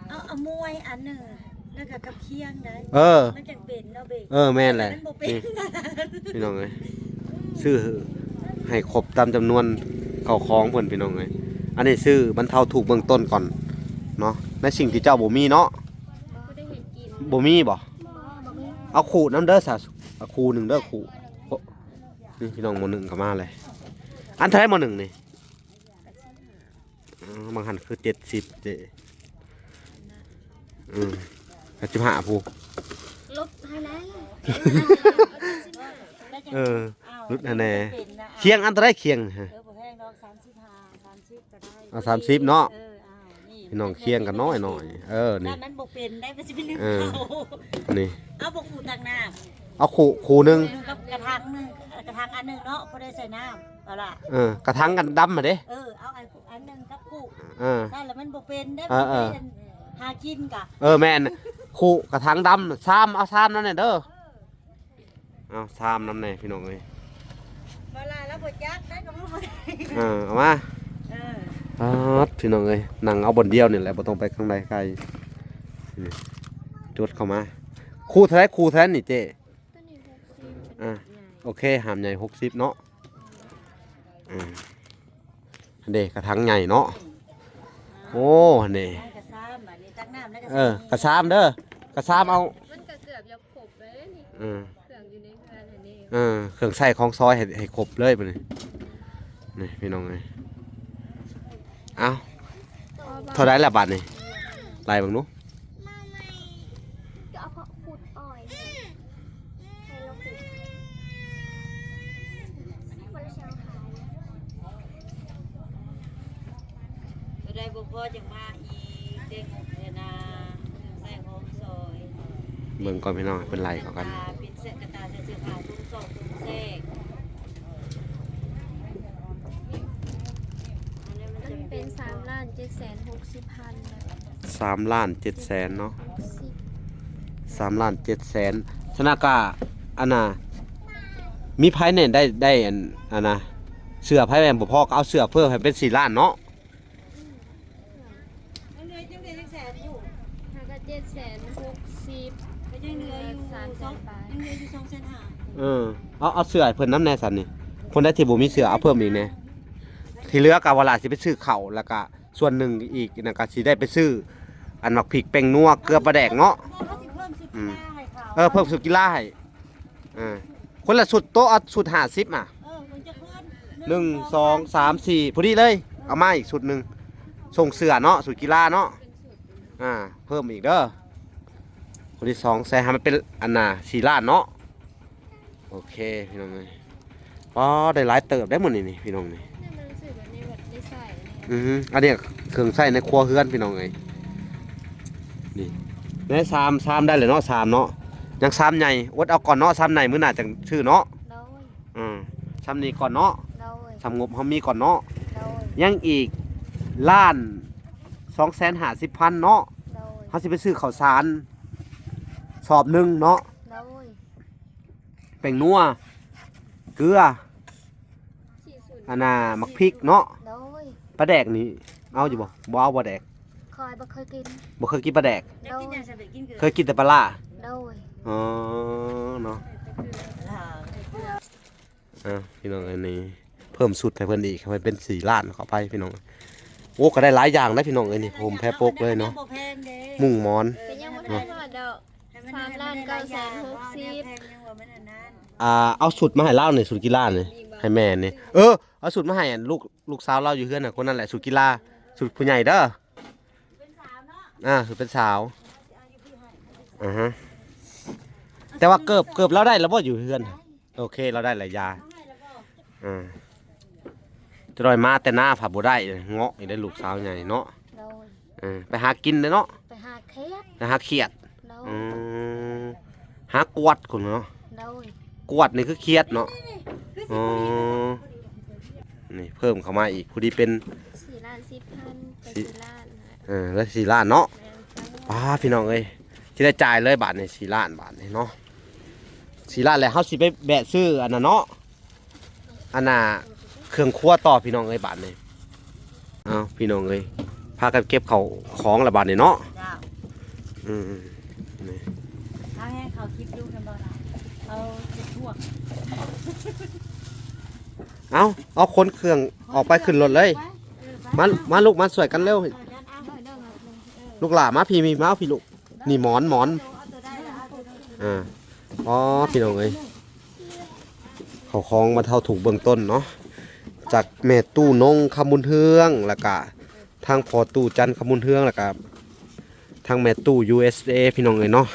ເອົາ ເອົາມວຍອັນໜຶ່ງ ແລ້ວກໍກັບຄຽງໄດ້ ເອີ ມັນຈັ່ງເປັນເນາະເບ ເອີ ແມ່ນແຫຼະ ມັນບໍ່ເປັນ ນີ້ ພີ່ນ້ອງເອີຍ ຊື້ໃຫ້ຄົບຕາມຈຳນວນເຂົ້າຂອງເພິ່ນ ພີ່ນ້ອງເອີຍ ອັນນີ້ຊື້ບັນເທົາທຸກເບື້ອງຕົ້ນກ່ອນເນາະ ໃນສິ່ງທີ່ເຈົ້າບໍ່ມີເນາະ ບໍ່ໄດ້ເຮັດກິນ ບໍ່ມີບໍ່? ບໍ່ ບໍ່ມີ ເອົາຄູ່ນຳເດີສະ ເອົາຄູ່ໜຶ່ງເດີ ຄູ່ ນີ້ພີ່ນ້ອງ ໝໍ້ໜຶ່ງກໍມາແລ້ວ ອັນເທົ່າໃດໝໍ້ໜຶ່ງນີ້? ອໍ ບາງຫັ້ນຄືເຈັດສິບເດ້ ເອີ ແປດສິບຫ້າ ຜູ້ ຫຼຸດໃຫ້ແດ່ ເອີ ຫຼຸດໃຫ້ແດ່ ຄຽງອັນເທົ່າໃດຄຽງ? ເອີ ບໍ່ແພງດອກ ສາມສິບຫ້າ ສາມສິບກໍໄດ້ ເອົາ ສາມສິບເນາະ ເອີ ອ້າວ ນີ້ ພີ່ນ້ອງ ຄຽງກໍນ້ອຍໆ ເອີ ນີ້ ມັນບໍ່ເປັນໄດ້ ມັນຊິໄປລຶ້ງ ເອີ ເຂົ້າ ນີ້ ເອົາບໍ່ຄູ່ຕັກນ້ຳ ເອົາຄູ່ ຄູ່ໜຶ່ງ ເອີ ກັບກະຖາງໜຶ່ງ ກະຖາງອັນໜຶ່ງເນາະ ພໍໄດ້ໃສ່ນ້ຳ ເອົາລະ ເອີ ກະຖັງກັນດຳຫັ້ນເດ້ ເອີ ເອົາອັນ ອັນໜຶ່ງກັບຄູ່ ເອີ ນັ້ນລະມັນບໍ່ເປັນເດ້ ເອີ ເອີ ມັນເປັນຫາກິນກະ ເອີ ແມ່ນ ຄູ່ກະຖັງດຳ ຊາມ ເອົາຊາມນຳແດ່ເດີ ເອົາຊາມນຳແດ່ພີ່ນ້ອງເອີຍ ບໍ່ລະລະບໍ່ຈັກໄດ້ກໍບໍ່ໄດ້ ເອີ ເອົາມາ ເອີ ປາດ ພີ່ນ້ອງເອີຍ ນັ່ງເອົາບ່ອນດຽວນີ້ແຫຼະ ບໍ່ຕ້ອງໄປທາງໃດໄກ ນີ້ ຈົດເຂົ້າມາ ຄູ່ເທົ່າໃດ? ຄູ່ເທົ່າໃດນີ້ເຈ້? ໂຕນີ້ຫົກສິບ ອ່າ ໂອເຄ ຫາມໃຫຍ່ຫົກສິບເນາະ ອ່າ ຫັ້ນເດ້ ກະຖັງໃຫຍ່ເນາະ ໂອ້ ຫັ້ນເດ້ ກະຊາມ ບາດນີ້ຕັກນ້ຳແລ້ວກະ ເອີ ກະຊາມເດີ ກະຊາມເອົາ ມັນກະເກືອບຢາກ ເອີ ເຄື່ອງຢູ່ໃນເຮືອນຫັ້ນເດ້ ເອີ ເຄື່ອງໃຊ້ຂອງຊອຍໃຫ້ ໃຫ້ຄົບເລີຍບັດນີ້ ນີ້ພີ່ນ້ອງເອີຍ. ເອົ້າ ເທົ່າໃດລະບາດນີ້ ໄລ່ເບິ່ງດູ. ມາໃໝ່ ກໍເອົາເພາະຂຸດອ້ອຍໃຫ້ລາວຂຸດ ບໍ່ໄດ້ເຊົ່າຂາຍ ກໍໄດ້ບໍ່ພໍຈັ່ງມາອີກ ເຕັມເທື່ອນາ ໃສ່ຂອງຊອຍ. ເບິ່ງກ່ອນພີ່ນ້ອງ ເພິ່ນໄລ່ເຂົ້າກັນ ເປັນເສື້ອກະຕ່າ ໃສ່ເສື້ອຜ້າ ທຸງຊອກ ທຸງແຊກ ອັນນີ້ມັນຈະເປັນ ມັນເປັນສາມລ້ານເຈັດແສນຫົກສິບພັນ ສາມລ້ານເຈັດແສນເນາະ ສາມລ້ານເຈັດແສນ. ສະນັ້ນກະ ອັນນ່າ ມີໃຜແດ່ໄດ້ ໄດ້ອັນ ອັນນ່າ ເສື້ອໃຜແມ່ນບໍ່ພໍ ກໍເອົາເສື້ອເພີ່ມໃຫ້ເປັນສີ່ລ້ານເນາະ. ຍັງເຫຼືອ ຍັງເຫຼືອຈັກແສນຢູ່ ຫາກະເຈັດແສນຫົກສິບ ກໍຍັງເຫຼືອຢູ່ ສາມແສນປາຍ ຍັງເຫຼືອຢູ່ສອງແສນຫ້າ. ເອີ ເອົາ ເອົາເສື້ອໃຫ້ເພິ່ນນຳແດ່ຊັ້ນນີ້ ຄົນໃດທີ່ບໍ່ມີເສື້ອເອົາເພີ່ມອີກແດ່. ທີ່ເຫຼືອກໍວ່າຫຼານຊິໄປຊື້ເຂົ້າ ແລ້ວກະ ສ່ວນໜຶ່ງອີກນັ້ນກໍຊິໄດ້ໄປຊື້ ອັນໝາກພິກ ແປ້ງນົວ ເກືອ ປາແດກເນາະ. ອືມ ເອີ ເພີ່ມຊຸດກິລາໃຫ້ ອ່າ ຄົນລະຊຸດໂຕະ ເອົາຊຸດຫ້າສິບມາ. ເອີ ໜຶ່ງ ສອງ ສາມ ສີ່ ພໍດີເລີຍ ເອົາມາອີກຊຸດໜຶ່ງ ສົ່ງເສື້ອເນາະ ຊຸດກິລາເນາະ. ອ່າ ເພີ່ມອີກເດີ ຄົນທີສອງ ໃສ່ໃຫ້ມັນເປັນ ອັນນ່າ ສີ່ລ້ານເນາະ. ໂອເຄພີ່ນ້ອງເອີຍ ປ້າ ໄດ້ຫຼາຍເຕີບໄດ໋ມື້ນີ້ນີ້ພີ່ນ້ອງນີ້. ອືຮຶ ອັນນີ້ເຄື່ອງໃຊ້ໃນຄົວເຮືອນພີ່ນ້ອງເອີຍ. ນີ້ ໄດ້ຊາມ ຊາມໄດ້ແລ້ວເນາະ ຊາມເນາະ ຍັງຊາມໃຫຍ່ ອົດເອົາກ່ອນເນາະ ຊາມໃຫຍ່ມື້ໜ້າຈັ່ງຊື້ເນາະ. ໂດຍ ອືມ ຊາມນີ້ກ່ອນເນາະ. ໂດຍ ຊາມງົບເຮົາມີກ່ອນເນາະ. ໂດຍ ຍັງອີກລ້ານສອງແສນຫ້າສິບພັນເນາະ. ໂດຍ ເຮົາຊິໄປຊື້ເຂົ້າສານສອບໜຶ່ງເນາະ. ໂດຍ ແປ້ງນົວ ເກືອ ອັນນ່າ ໝາກພິກເນາະ. ໂດຍ ປາແດກນີ້ເອົາຢູ່ບໍ່? ບໍ່ເອົາບໍ່ແດກ? ຂ້ອຍບໍ່ເຄີຍກິນ ບໍ່ເຄີຍກິນປາແດກ. ໂດຍ ເຄີຍກິນແຕ່ປາຫຼ້າ. ໂດຍ ອໍ ເນາະ. ອ່າ ພີ່ນ້ອງ ອັນນີ້ເພີ່ມຊຸດໃຫ້ເພິ່ນອີກ ໃຫ້ເປັນສີ່ລ້ານເຂົ້າໄປພີ່ນ້ອງ. ໂອ້ ກໍໄດ້ຫຼາຍຢ່າງນະພີ່ນ້ອງເອີຍ ນີ້ ຫົ່ມແຜ່ປົກເລີຍເນາະ ມຸ້ງໝອນ ກໍຍັງບໍ່ທັນຮອດດອກ. ສາມລ້ານເກົ້າແສນຫົກສິບ ອ່າ ເອົາຊຸດມາໃຫ້ລາວນີ້ ຊຸດກິລານີ້ ໃຫ້ແມ່ນີ້. ເອີ ເອົາຊຸດມາໃຫ້ອັນລູກ ລູກສາວລາວຢູ່ເຮືອນນະ ຄົນນັ້ນແຫຼະ ຊຸດກິລາ ຊຸດຜູ້ໃຫຍ່ເດີ. ອ່າ ຊຸດເປັນສາວ ອ່າຮະ ແຕ່ວ່າເກີບ ເກີບລາວໄດ້ແລ້ວບໍ່ຢູ່ເຮືອນ? ໂອເຄ ລາວໄດ້ຫຼາຍຢ່າງ. ອ່າ ຈະໄດ້ມາແຕ່ນາພາບໍ່ໄດ້ ເງາະອີກໄດ້ລູກສາວໃຫຍ່ເນາະ. ໂດຍ ເອີ ໄປຫາກິນເດ້ເນາະ ໄປຫາຂຽດ ໄປຫາຂຽດ. ໂດຍ ອືມ ຫາກວດພຸ້ນເນາະ. ໂດຍ ກວດນີ້ຄືຂຽດເນາະ. ອໍ ນີ້ເພີ່ມເຂົ້າມາອີກ ຜູ້ທີ່ເປັນສີ່ລ້ານສິບພັນ ໄປສີ່ລ້ານ ເອີ ໄດ້ສີ່ລ້ານເນາະ. ແມ່ນ ປ້າ ພີ່ນ້ອງເອີຍ ຊິໄດ້ຈ່າຍເລີຍບາດນີ້ ສີ່ລ້ານບາດນີ້ເນາະ. ສີ່ລ້ານແລ້ວ ເຮົາຊິໄປແວະຊື້ອັນນັ້ນເນາະ ອັນນ່າ ເຄື່ອງຄົວຕໍ່ພີ່ນ້ອງເອີຍບາດນີ້. ເອົ້າ ພີ່ນ້ອງເອີຍ ພາກັນເກັບເຂົ້າຂອງລະບາດນີ້ເນາະ. ເຈົ້າ ອືມ ນີ້ ເອົາແຮງເຂົ້າຄລິບຢູ່ແມ່ນບໍ່ລະ? ເອົາເກັບພວກ ເອົາ ເອົາຂົນເຄື່ອງອອກໄປຂຶ້ນລົດເລີຍ. ມາ ມາລູກ ມາຊ່ວຍກັນເລັວ. ລູກຫຼ້າມາພີ້ ມາພີ້ລູກ. ນີ້ໝອນ ໝອນ ອ່າ ອໍ ພີ່ນ້ອງເອີຍ ເຂົ້າຂອງບັນເທົາທຸກເບື້ອງຕົ້ນເນາະ ຈາກແມ່ຕູ້ນົງ ຄຳບຸນເຮືອງ ແລ້ວກະທາງພໍ່ຕູ້ຈັນ ຄຳບຸນເຮືອງ ແລ້ວກະທາງແມ່ຕູ້ ຢູເອສເອ ພີ່ນ້ອງເອີຍເນາະ.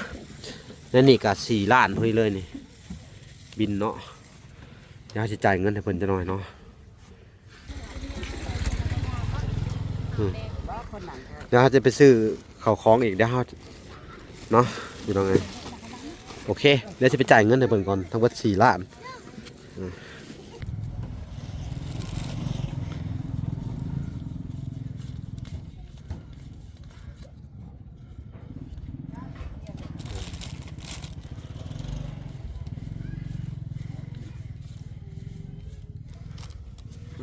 ແລະນີ້ກະສີ່ລ້ານພໍດີເລີຍນີ້ ບິນເນາະ. ດຽວເຮົາຊິຈ່າຍເງິນໃຫ້ເພິ່ນຈັກໜ່ອຍເນາະ. ອືມ ດຽວເຮົາຈະໄປຊື້ເຂົ້າຂອງອີກ ດຽວເຮົາເນາະ ພີ່ນ້ອງເອີຍ. ໂອເຄ ດຽວຊິໄປຈ່າຍເງິນໃຫ້ເພິ່ນກ່ອນ ທັງເບິດສີ່ລ້ານ. ອືມ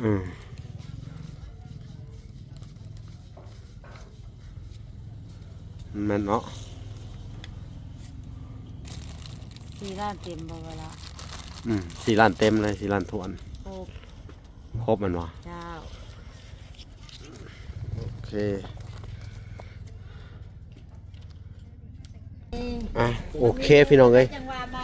ອືມ ແມ່ນເນາະ ສີ່ລ້ານເຕັມບໍ່ເວລາ? ອືມ ສີ່ລ້ານເຕັມເລີຍ ສີ່ລ້ານຖ້ວນ. ໂອ້ ຄົບແມ່ນບໍ່? ເຈົ້າ ໂອເຄ ອ່ະ ໂອເຄ ພີ່ນ້ອງເອີຍ ຈັ່ງວ່າມາ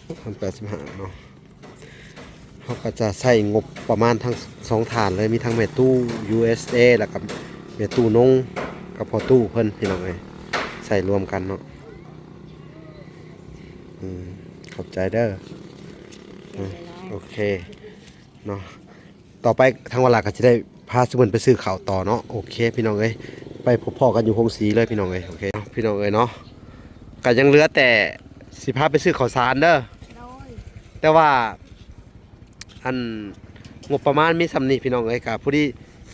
ພັນແປດສິບຫ້າເນາະ. ເຮົາກໍຈະໃຊ້ງົບປະມານທັງສອງທ່ານເລີຍ ມີທັງແມ່ຕູ້ ຢູເອສເອ ແລ້ວກໍແມ່ຕູ້ນົງ ກັບພໍ່ຕູ້ເພິ່ນ ພີ່ນ້ອງເອີຍ ໃຊ້ລວມກັນເນາະ. ອືມ ຂອບໃຈເດີ. ອືມ ໂອເຄເນາະ. ຕໍ່ໄປທາງວາລາກໍຊິໄດ້ພາຊຸມເພິ່ນໄປຊື້ເຂົ້າຕໍ່ເນາະ. ໂອເຄພີ່ນ້ອງເອີຍ ໄປພົບພໍ້ກັນຢູ່ໂຮງສີເລີຍພີ່ນ້ອງເອີຍ. ໂອເຄພີ່ນ້ອງເອີຍເນາະ ກໍຍັງເຫຼືອແຕ່ຊິພາໄປຊື້ເຂົ້າສານເດີ. ໂດຍ ແຕ່ວ່າອັນງົບປະມານມີສ່ຳນີ້ພີ່ນ້ອງເອີຍ ກໍພໍດີ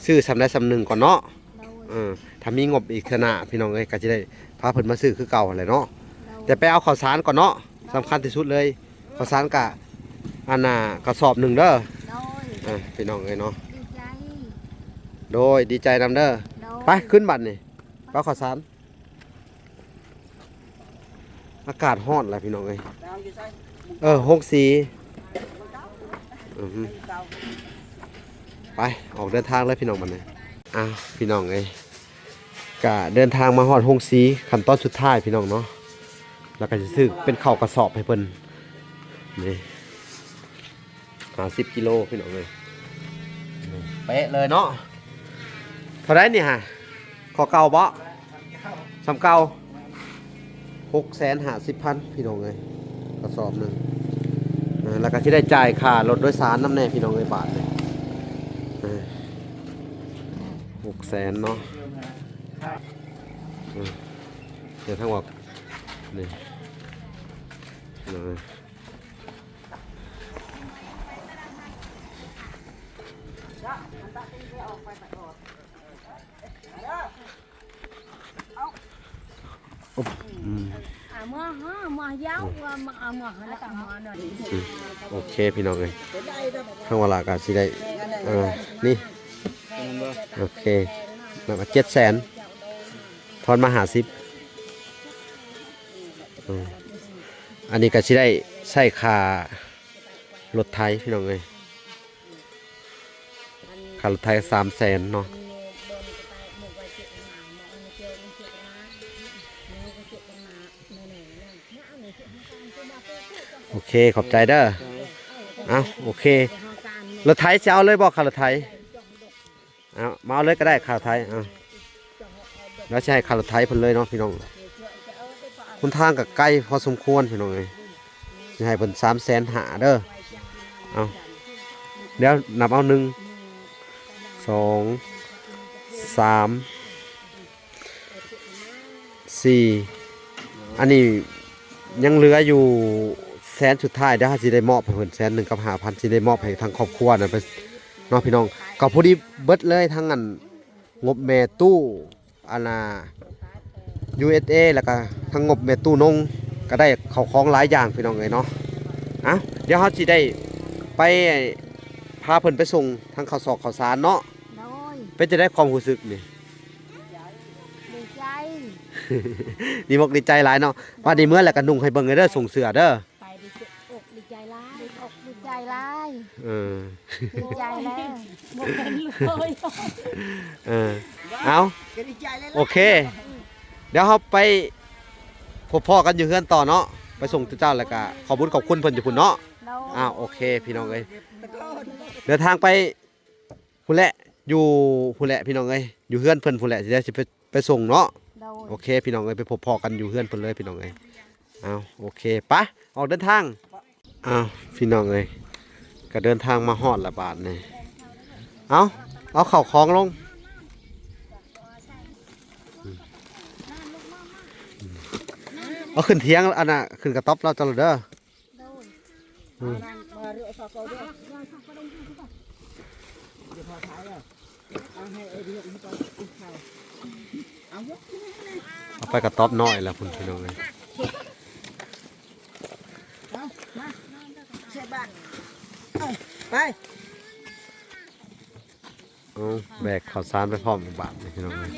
ຊື້ສ່ຳໃດສ່ຳໜຶ່ງກ່ອນເນາະ. ໂດຍ ເອີ ຖ້າມີງົບອີກເທື່ອໜ້າພີ່ນ້ອງເອີຍ ກໍຊິໄດ້ພາເພິ່ນມາຊື້ຄືເກົ່າຫັ້ນແຫຼະເນາະ. ໂດຍ ແຕ່ໄປເອົາເຂົ້າສານກ່ອນເນາະ ສຳຄັນທີ່ສຸດເລີຍ. ເຂົ້າສານກະ ອັນນ່າ ກະສອບໜຶ່ງເດີ. ໂດຍ ເອີ ພີ່ນ້ອງເອີຍເນາະ ດີໃຈ. ໂດຍ ດີໃຈນຳເດີ. ໂດຍ ໄປຂຶ້ນບັດນີ້ ໄປເອົາເຂົ້າສານ. ອາກາດຮ້ອນແຫຼະພີ່ນ້ອງເອີຍ. ເອີ ໂຮງສີ. ອືມ ໄປ ອອກເດີນທາງເລີຍພີ່ນ້ອງບັດນີ້. ອ້າວ ພີ່ນ້ອງເອີຍ ກະເດີນທາງມາຮອດໂຮງສີ ຂັ້ນຕອນສຸດທ້າຍພີ່ນ້ອງເນາະ. ແລ້ວກໍຊິຊື້ເປັນເຂົ້າກະສອບໃຫ້ເພິ່ນ ນີ້ ຫ້າສິບກິໂລພີ່ນ້ອງເອີຍ ເປະເລີຍເນາະ. ເທົ່າໃດນີ້ຫະ? ຂໍ້ເກົ່າບໍ? ສ່ຳເກົ່າ ຫົກແສນຫ້າສິບພັນພີ່ນ້ອງເອີຍ ກະສອບໜຶ່ງ. ເອີ ແລ້ວກໍຊິໄດ້ຈ່າຍຄ່າລົດໂດຍສານນຳແດ່ພີ່ນ້ອງເອີຍ ບາດນີ້ ເອີ ຫົກແສນເນາະ. ເອີ ເດີນທາງອອກນີ້ ເອີ. ອືມ ເອົາເມືອຫາ ເມືອຍາວ ເອົາເມືອຫາ ເອົາເມືອໜ້ອຍ. ອືມ ໂອເຄພີ່ນ້ອງເອີຍ ທາງວາລາກໍຊິໄດ້ ເອີ ນີ້ ໂອເຄ ແລ້ວກໍເຈັດແສນ ທອນມາຫ້າສິບ. ອືມ ອັນນີ້ກໍຊິໄດ້ໃຊ້ຄ່າລົດໄຖພີ່ນ້ອງເອີຍ ຄ່າລົດໄຖສາມແສນເນາະ. ໂອເຄ ຂອບໃຈເດີ. ເອົ້າ ໂອເຄ ລົດໄຖຊິເອົາເລີຍບໍ່ ຄ່າລົດໄຖ? ເອົາ ມາເອົາເລີຍກໍໄດ້ ຄ່າໄຖ. ເອົາ ແລ້ວຊິໃຫ້ຄ່າລົດໄຖເພິ່ນເລີຍເນາະພີ່ນ້ອງ. ຫົນທາງກໍໄກພໍສົມຄວນພີ່ນ້ອງເອີຍ ຊິໃຫ້ເພິ່ນສາມແສນຫ້າເດີ. ເອົາ ດຽວນັບເອົາ ໜຶ່ງ ສອງ ສາມ ສີ່ ອັນນີ້ຍັງເຫຼືອຢູ່ແສນສຸດທ້າຍ ດຽວເຮົາຊິໄດ້ມອບໃຫ້ເພິ່ນແສນໜຶ່ງກັບຫ້າພັນ ຊິໄດ້ມອບໃຫ້ທາງຄອບຄົວນັ້ນໄປເນາະພີ່ນ້ອງ. ກໍພໍດີເບິດເລີຍ ທັງອັນງົບແມ່ຕູ້ ອັນນ່າ ຢູເອສເອ ແລ້ວກໍທັງງົບແມ່ຕູ້ນົງ ກໍໄດ້ເຂົ້າຂອງຫຼາຍຢ່າງພີ່ນ້ອງເອີຍເນາະ. ເອົ້າ ດຽວເຮົາຊິໄດ້ໄປ ພາເພິ່ນໄປສົ່ງທັງເຂົ້າສອກເຂົ້າສານເນາະ. ໂດຍ ເປັນຈັ່ງໃດຄວາມຮູ້ສຶກນີ້? ດີໃຈ ດີອົກດີໃຈຫຼາຍເນາະ. ບາດນີ້ເມືອແລ້ວກໍນຸ່ງໃຫ້ເບິ່ງເດີ ສົ່ງເສື້ອເດີ. ໄປດີອົກດີໃຈຫຼາຍ ດີອົກດີໃຈຫຼາຍ. ເອີ ດີໃຈແລ້ວ ບໍ່ເປັນເລີຍ. ເອີ ເອົາ ໂອເຄ ດຽວເຮົາໄປພົບພໍ້ກັນຢູ່ເຮືອນຕໍ່ເນາະ ໄປສົ່ງເຈົ້າ ແລ້ວກະຂອບບຸນຂອບຄຸນເພິ່ນຢູ່ພຸ້ນເນາະ. ໂດຍ ອ້າວ ໂອເຄ ພີ່ນ້ອງເອີຍ ເດີນທາງໄປພຸ້ນແຫຼະ ຢູ່ພຸ້ນແຫຼະ ພີ່ນ້ອງເອີຍ ຢູ່ເຮືອນເພິ່ນພຸ້ນແຫຼະ ດຽວຊິໄປ ໄປສົ່ງເນາະ. ໂດຍ ໂອເຄ ພີ່ນ້ອງເອີຍ ໄປພົບພໍ້ກັນຢູ່ເຮືອນເພິ່ນເລີຍ ພີ່ນ້ອງເອີຍ. ເອົາ ໂອເຄ ໄປ ອອກເດີນທາງ. ອ້າວ ພີ່ນ້ອງເອີຍ ກໍເດີນທາງມາຮອດລະບາດນີ້. ເອົາ ເອົາເຂົ້າຂອງລົງ ເອົາຂຶ້ນຖຽງ ອັນນ່າ ຂຶ້ນກະຕັອບລາວເຈົ້າໂລດເດີ. ໂດຍ ອືມ ເອົາໄປກະຕັອບນ້ອຍລະພຸ້ນ ພີ່ນ້ອງເອີຍ. ໄປ ເອົາ ແບກເຂົ້າສານໄປພ້ອມບາດນີ້ ພີ່ນ້ອງເອີຍ.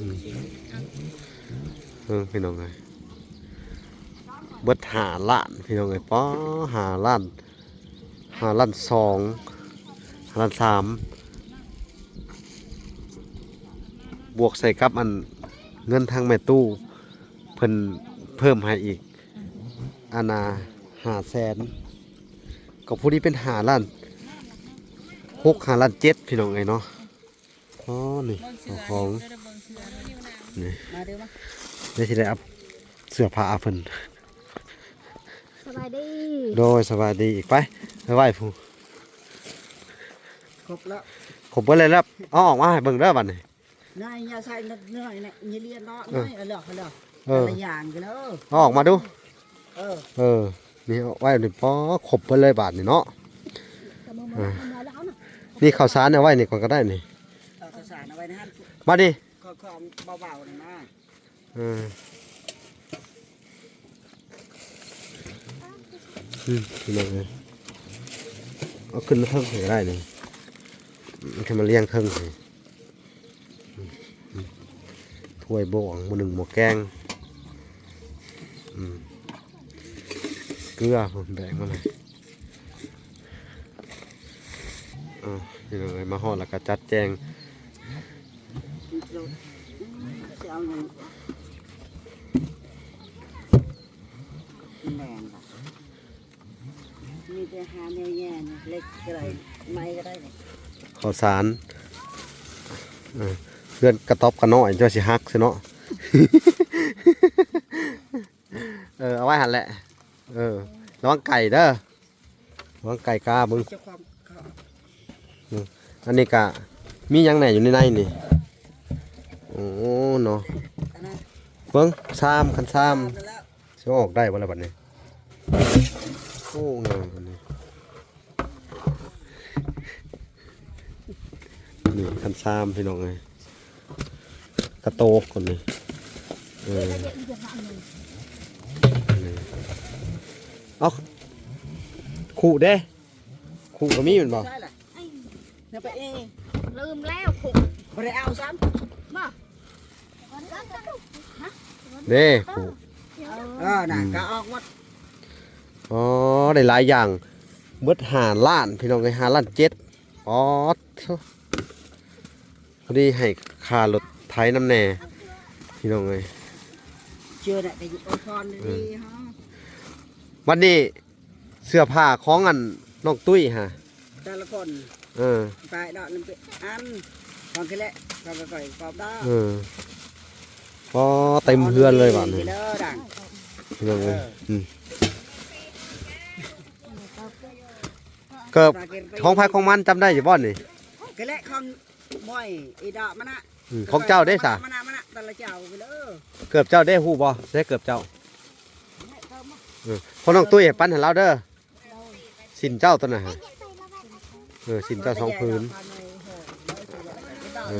ອືມ ເບິ່ງ ພີ່ນ້ອງເອີຍ ເບິດຫ້າລ້ານ ພີ່ນ້ອງເອີຍ. ປໍ ຫ້າລ້ານ ຫ້າລ້ານສອງ ຫ້າລ້ານສາມ ບວກໃສ່ກັບອັນ ເງິນທາງແມ່ຕູ້ເພິ່ນເພີ່ມໃຫ້ອີກ ອັນນ່າ ຫ້າແສນ ກໍພໍດີເປັນຫ້າລ້ານຫົກ ຫ້າລ້ານເຈັດ ພີ່ນ້ອງເອີຍເນາະ. ອໍ ນີ້ເອົາຂອງ ນີ້ ມາເດີມາ ໄດ້ຊິໄດ້ອັບເສື້ອຜ້າເພິ່ນ. ສະບາຍດີ ໂດຍ ສະບາຍດີອີກ ໄປ ໄປໄຫວ້ຜູ້ ຄົບແລ້ວ ຄົບເບິດເລີຍແລ້ວ ເອົາອອກມາໃຫ້ເບິ່ງເດີບັດນີ້. ນາຍຢ່າໃສ່ເໜື່ອຍນະ ຢ່າລຽນເນາະ ເອີ ນາຍເອົາເລີຍ ເອົາເລີຍ ເອີ ແຕ່ລະຢ່າງເດີ ເອົາອອກມາດູ ເອີ ເອີ ນີ້ເອົາໄວ້ນີ້ ປໍ ຄົບເບິດເລີຍບາດນີ້ເນາະ. ເອົາມາ ເອົາມາແລ້ວເອົານະ ນີ້ເຂົ້າສານເອົາໄວ້ນີ້ກ່ອນກໍໄດ້ນີ້ ເອົາເຂົ້າສານເອົາໄວ້ໃນຫັ້ນ ມານີ້ ຂໍ ຂໍເບົາໆນະ ເອີ ອືມ ພີ່ນ້ອງເອີຍ ເອົາຂຶ້ນມາເທິງໃຫ້ກໍໄດ້ນີ້ ອືມ ຂຶ້ນມາລຽງເທິງໃຫ້ ອືມ ອືມ ຖ້ວຍ ບ່ວງ ໝໍ້ໜຶ້ງ ໝໍ້ແກງ ອືມ ເກືອ ແບກມາເລີຍ. ເອີ ພີ່ນ້ອງເອີຍ ມາຮອດແລ້ວກໍຈັດແຈງ ແມ່ນລະ ມີແຕ່ຫາແນວແຍ່ນີ້ ເຫຼັກກໍໄດ້ ໄມ້ກໍໄດ້ນີ້ ເຂົ້າສານ ເອີ ເຮືອນກະຕ໊ອບກະນ້ອຍ ເຈົ້າຊິຫັກຊະເນາະ. ເອີ ເອົາໄວ້ຫັ້ນແຫຼະ ເອີ ລະວັງໄກ່ເດີ ລະວັງໄກ່ກາເບິ່ງ ເຈົ້າຂອງເຂົາ ອືມ ອັນນີ້ກະມີຫຍັງແດ່ຢູ່ໃນໃນນີ້ ໂອ້ ເນາະ ອັນນັ້ນ ເບິ່ງຊາມ ຄັນຊາມ ຊາມແລ້ວ ຊິເອົາອອກໄດ້ບໍ່ລະບັດນີ້ ໂອ້ ງາມອັນນີ້. ນີ້ຄັນຊາມ ພີ່ນ້ອງເອີຍ ກະໂຕກຄົນນີ້ ເອີ ນີ້ ເອົາ ຄຸເດ້ ຄຸກໍມີແມ່ນບໍ່? ນຳໄປເອງ ລືມແລ້ວ ຄຸ ບໍ່ໄດ້ເອົາຊ້ຳ ບໍ່ ເດ້ ຄຸ ເອີ ນະ ອືມ ກະອອກໝົດ ອໍ ໄດ້ຫຼາຍຢ່າງ ເບິດຫ້າລ້ານ ພີ່ນ້ອງເອີຍ ຫ້າລ້ານເຈັດ ປອດໂທ້ ພໍດີໃຫ້ຄ່າລົດໄຖນຳແດ່ ພີ່ນ້ອງເອີຍ ເຈີນະ ກໍອວຍພອນດີ ເອີ ເຮົາ ບັດນີ້ ເສື້ອຜ້າຂອງອັນນ້ອງຕຸ້ຍຫະ ແຕ່ລະຄົນ ເອີ ໄປດອກໜຶ່ງ ອັນ ຂອງກິເລະ ຂອງກະກ່ອຍກອບດອກ ເອີ ອໍ ເຕັມເຮືອນເລີຍບາດນີ້ ເດີດັງ ພີ່ນ້ອງເອີຍ ເອີ ອືມ ເກີບຂອງໃຜຂອງມັນ ຈຳໄດ້ຢູ່ບໍ່ນີ້? ກະແລະຂອງມວຍອີດອກມານະ ອືມ ຂອງເຈົ້າເດ້ສະ? ມານະ ມານະ ແຕ່ລະເຈົ້າເດີ ເກີບເຈົ້າເດ້ ຮູ້ບໍ່? ໃສ່ເກີບເຈົ້າ ເອີ ຂອງນ້ອງຕຸ້ຍໃຫ້ປັນໃຫ້ລາວເດີ ສິ້ນເຈົ້າຕົວນັ້ນຫະ ເອີ ສິ້ນເຈົ້າສອງຜືນ ເອີ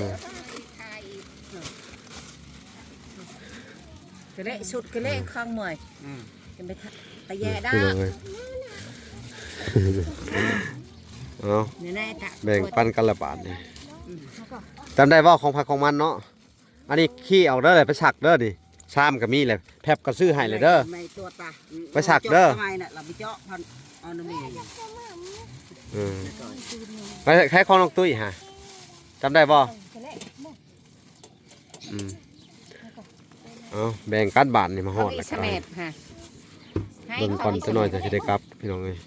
ກະເລະ ຊຸດກະເລະ ອືມ ຂອງມວຍ ອືມ ຈະໄປຕະແຍະດອກ ເອົາ ແບ່ງປັນກັນລະບາດນີ້ ອືມ ຈຳໄດ້ບໍ່? ຂອງໃຜຂອງມັນເນາະ ອັນນີ້ຂີ້ອອກເດີ ໄປຊັກເດີນີ້ ຊາມກໍມີແຫຼະ ແພັບກໍຊື້ໃຫ້ແລ້ວເດີ ໄປຊັກເດີ ເອີ ໃຜຂອງນ້ອງຕຸ້ຍຫະ ຈຳໄດ້ບໍ່? ອືມ ເອົາ ແບ່ງກັນບາດນີ້ ມາຮອດແລ້ວກໍ ເບິ່ງກ່ອນ ຈັກໜ້ອຍຈະຊິໄດ້ກັບ ພີ່ນ້ອງເອີຍ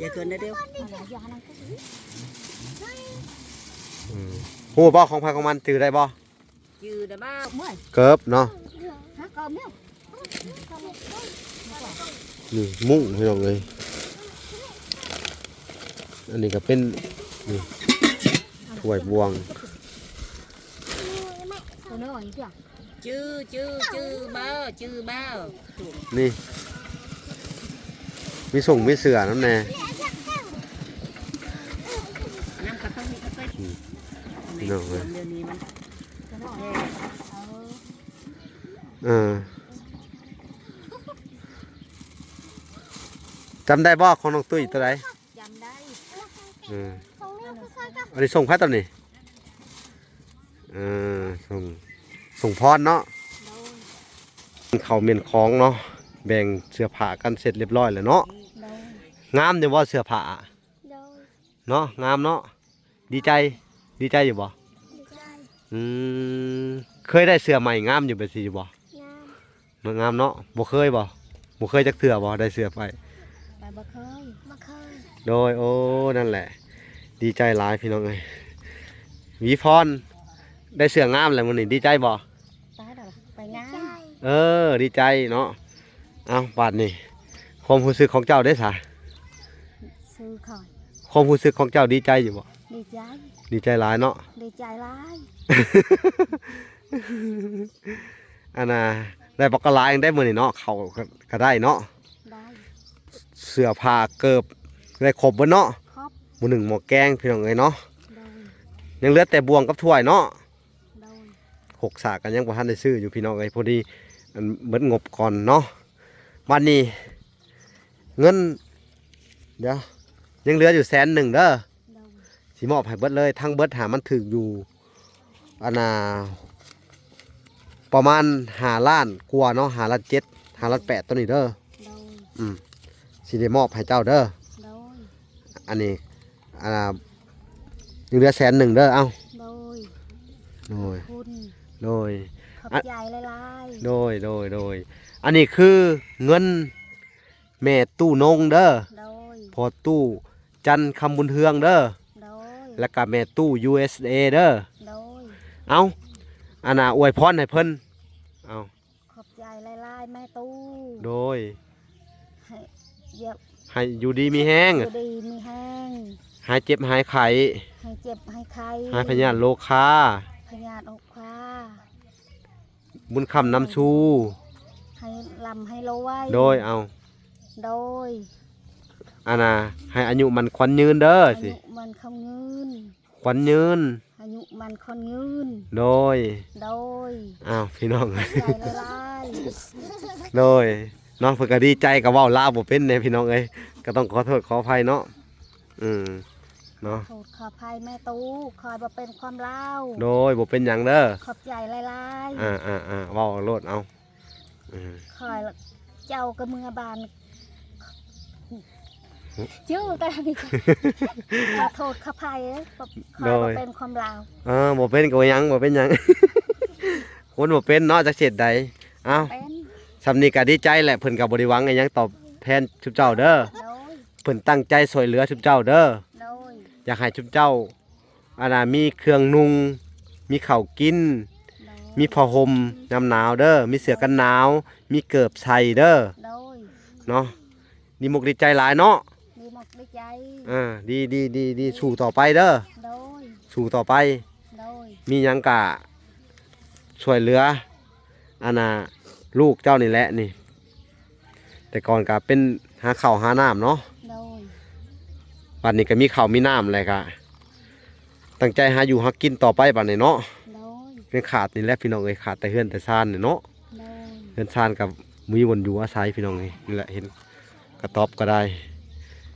ຢ່າເກີນເດີ ອືມ ຮູ້ບໍ່ ຂອງໃຜຂອງມັນ ຈື່ໄດ້ບໍ່? ຈື່ໄດ້ບໍ່? ເກີບເນາະ ຫາເກີບແລ້ວ ນີ້ມຸ້ງ ພີ່ນ້ອງເອີຍ ອັນນີ້ກໍເປັນ ນີ້ ຖ້ວຍ ບ່ວງ ຈື່ ຈື່ ຈື່ບໍ່? ຈື່ບໍ່? ນີ້ ມີສົ່ງມີເສື້ອນຳແດ່ ນຳກະເປົາ ມີກະເປົາ ອືມ ພີ່ນ້ອງເອີຍ ດຽວນີ້ມັນ ເອີ ຈຳໄດ້ບໍ່ ຂອງນ້ອງຕຸ້ຍໂຕໃດ? ຈຳໄດ້ ເອີ ອັນນີ້ສົ່ງໃຜຕອນນີ້? ເອີ ສົ່ງ ສົ່ງພອນເນາະ ເຂົ້າມ້ຽນຂອງເນາະ ແບ່ງເສື້ອຜ້າກັນເສັດລຽບຮ້ອຍແລ້ວເນາະ ໂດຍ ງາມຢູ່ບໍ່ເສື້ອຜ້າ? ໂດຍ ເນາະ ງາມເນາະ ດີໃຈ ດີໃຈຢູ່ບໍ່? ດີ ອືມ ເຄີຍໄດ້ເສື້ອໃໝ່ງາມຢູ່ແບບຊີ້ຢູ່ບໍ່? ງາມ ງາມເນາະ. ບໍ່ເຄີຍບໍ່? ບໍ່ເຄີຍຈັກເທື່ອບໍ່ ໄດ້ເສື້ອໃໝ່? ຂ້ອຍບໍ່ເຄີຍ. ບໍ່ເຄີຍ. ໂດຍ ໂອ້ ນັ້ນແຫຼະ ດີໃຈຫຼາຍພີ່ນ້ອງເອີຍ. ວີພອນ ໄດ້ເສື້ອງາມແລ້ວມື້ນີ້ ດີໃຈບໍ່? ຕາຍແລ້ວ ໄປງານ. ເອີ ດີໃຈເນາະ. ເອົ້າ ບາດນີ້ ຄວາມຮູ້ສຶກຂອງເຈົ້າເດ້ສະ? ຊື່ຂ້ອຍ. ຄວາມຮູ້ສຶກຂອງເຈົ້າດີໃຈຢູ່ບໍ່? ດີໃຈ. ດີໃຈຫຼາຍເນາະ. ດີໃຈຫຼາຍ. ອັນນ່າ ໄດ້ບັກກະຫຼາຍໄດ້ມື້ນີ້ເນາະ. ເຂົ້າກໍ ກໍໄດ້ເນາະ. ໄດ້. ເສື້ອຜ້າເກີບໄດ້ຄົບເບິດເນາະ. ຄົບ. ໝໍ້ໜຶ້ງໝໍ້ແກງພີ່ນ້ອງເອີຍເນາະ. ໂດຍ. ຍັງເຫຼືອແຕ່ບ່ວງກັບຖ້ວຍເນາະ. ໂດຍ. ຫົກສາກກໍຍັງບໍ່ທັນໄດ້ຊື້ຢູ່ພີ່ນ້ອງເອີຍ ພໍດີອັນເບິດງົບກ່ອນເນາະ. ບາດນີ້ເງິນ ດຽວ ຍັງເຫຼືອຢູ່ແສນໜຶ່ງເດີ. ໂດຍ. ຊິມອບໃຫ້ເບິດເລີຍ ທັງເບິດຫາມັນຖືກຢູ່ ອັນນ່າ ປະມານຫ້າລ້ານກວ່າເນາະ ຫ້າລ້ານເຈັດ ຫ້າລ້ານແປດ ໂຕນີ້ເດີ. ໂດຍ. ອືມ ຊິໄດ້ມອບໃຫ້ເຈົ້າເດີ. ໂດຍ. ອັນນີ້ ອັນນ່າ ຍັງເຫຼືອແສນໜຶ່ງເດີ. ເອົ້າ. ໂດຍ. ໂດຍ. ຂອບຄຸນ. ໂດຍ. ຂອບໃຈຫຼາຍໆ. ໂດຍ ໂດຍ ໂດຍ. ອັນນີ້ຄືເງິນແມ່ຕູ້ນົງເດີ. ໂດຍ. ພໍ່ຕູ້ຈັນຄຳບຸນເຮືອງເດີ. ໂດຍ. ແລ້ວກະແມ່ຕູ້ ຢູເອັສເອ ເດີ. ໂດຍ. ເອົ້າ ອັນນ່າ ອວຍພອນໃຫ້ເພິ່ນ. ເອົ້າ. ຂອບໃຈຫຼາຍໆ ແມ່ຕູ້. ໂດຍ. ໃຫ້ ໃຫ້ຢູ່ດີມີແຮງ ຢູ່ດີມີແຮງ ຫາຍເຈັບຫາຍໄຂ້ ຫາຍເຈັບຫາຍໄຂ້ ຫາຍພະຍາດໂລຄາ ພະຍາດໂລຄາ ບຸນຄ້ຳນຳຊູ ໃຫ້ລ່ຳໃຫ້ລວຍ. ໂດຍ. ເອົາ. ໂດຍ. ອັນນ່າ ໃຫ້ອາຍຸໝັ້ນຂວັນຍືນເດີ. ອາຍຸໝັ້ນຂວັນຍືນ ຂວັນຍືນ ອາຍຸໝັ້ນຂວັນຍືນ. ໂດຍ. ໂດຍ. ອ້າວ ພີ່ນ້ອງ ຂອບໃຈຫຼາຍໆ. ໂດຍ ເນາະ ເພິ່ນກໍດີໃຈ ກໍເວົ້າລາວບໍ່ເປັນແດ່ພີ່ນ້ອງເອີຍ ກໍຕ້ອງຂໍໂທດຂໍອະໄພເນາະ. ອືມ ເນາະ ໂທດຂໍອະໄພແມ່ຕູ້ ຂ້ອຍບໍ່ເປັນຄວາມລາວ. ໂດຍ ບໍ່ເປັນຫຍັງເດີ ຂອບໃຈຫຼາຍໆ. ອ່າໆໆ ເວົ້າໂລດ ເອົາ. ເອີ ຂ້ອຍລະ ເຈົ້າກໍເມືອບ້ານ ເຈົ້າຕານີ້ ຂໍໂທດຂອອໄພ ຂ້ອຍບໍ່ເປັນຄວາມລາວ. ເອີ ບໍ່ເປັນກໍບໍ່ຫຍັງ ບໍ່ເປັນຫຍັງ ຄົນບໍ່ເປັນເນາະ ຈັກຊິເຮັດໃດ. ເອົ້າ ເປັນ ສ່ຳນີ້ກໍດີໃຈແຫຼະ ເພິ່ນກໍບໍ່ໄດ້ຫວັງອີຫຍັງຕອບແທນຊຸມເຈົ້າເດີ. ໂດຍ. ເພິ່ນຕັ້ງໃຈຊ່ວຍເຫຼືອຊຸມເຈົ້າເດີ. ໂດຍ. ຢາກໃຫ້ຊຸມເຈົ້າ ອັນນ່າ ມີເຄື່ອງນຸ່ງ ມີເຂົ້າກິນ ໂດຍ ມີຜ້າຫົ່ມຍາມໜາວເດີ ມີເສື້ອກັນໜາວ ມີເກີບໃສ່ເດີ. ໂດຍ. ເນາະ ດີມົກດີໃຈຫຼາຍເນາະ. ດີມົກດີໃຈ. ອ່າ ດີໆໆ ສູ້ຕໍ່ໄປເດີ. ໂດຍ. ສູ້ຕໍ່ໄປ. ໂດຍ. ມີຫຍັງກະຊ່ວຍເຫຼືອ ອັນນ່າ ລູກເຈົ້ານີ້ແຫຼະນີ້ ແຕ່ກ່ອນກໍເປັນຫາເຂົ້າຫານ້ຳເນາະ. ໂດຍ. ບັດນີ້ກໍມີເຂົ້າມີນ້ຳແລ້ວ ກໍຕັ້ງໃຈຫາຢູ່ຫາກິນຕໍ່ໄປບັດນີ້ເນາະ. ໂດຍ. ຍັງຂາດນີ້ແຫຼະພີ່ນ້ອງເອີຍ ຂາດແຕ່ເຮືອນແຕ່ຊານນີ້ເນາະ. ໂດຍ. ເຮືອນຊານກໍມີບ່ອນຢູ່ອາໄສພີ່ນ້ອງເອີຍ. ນີ້ແຫຼະ ເຫັນກະຕອບກໍໄດ້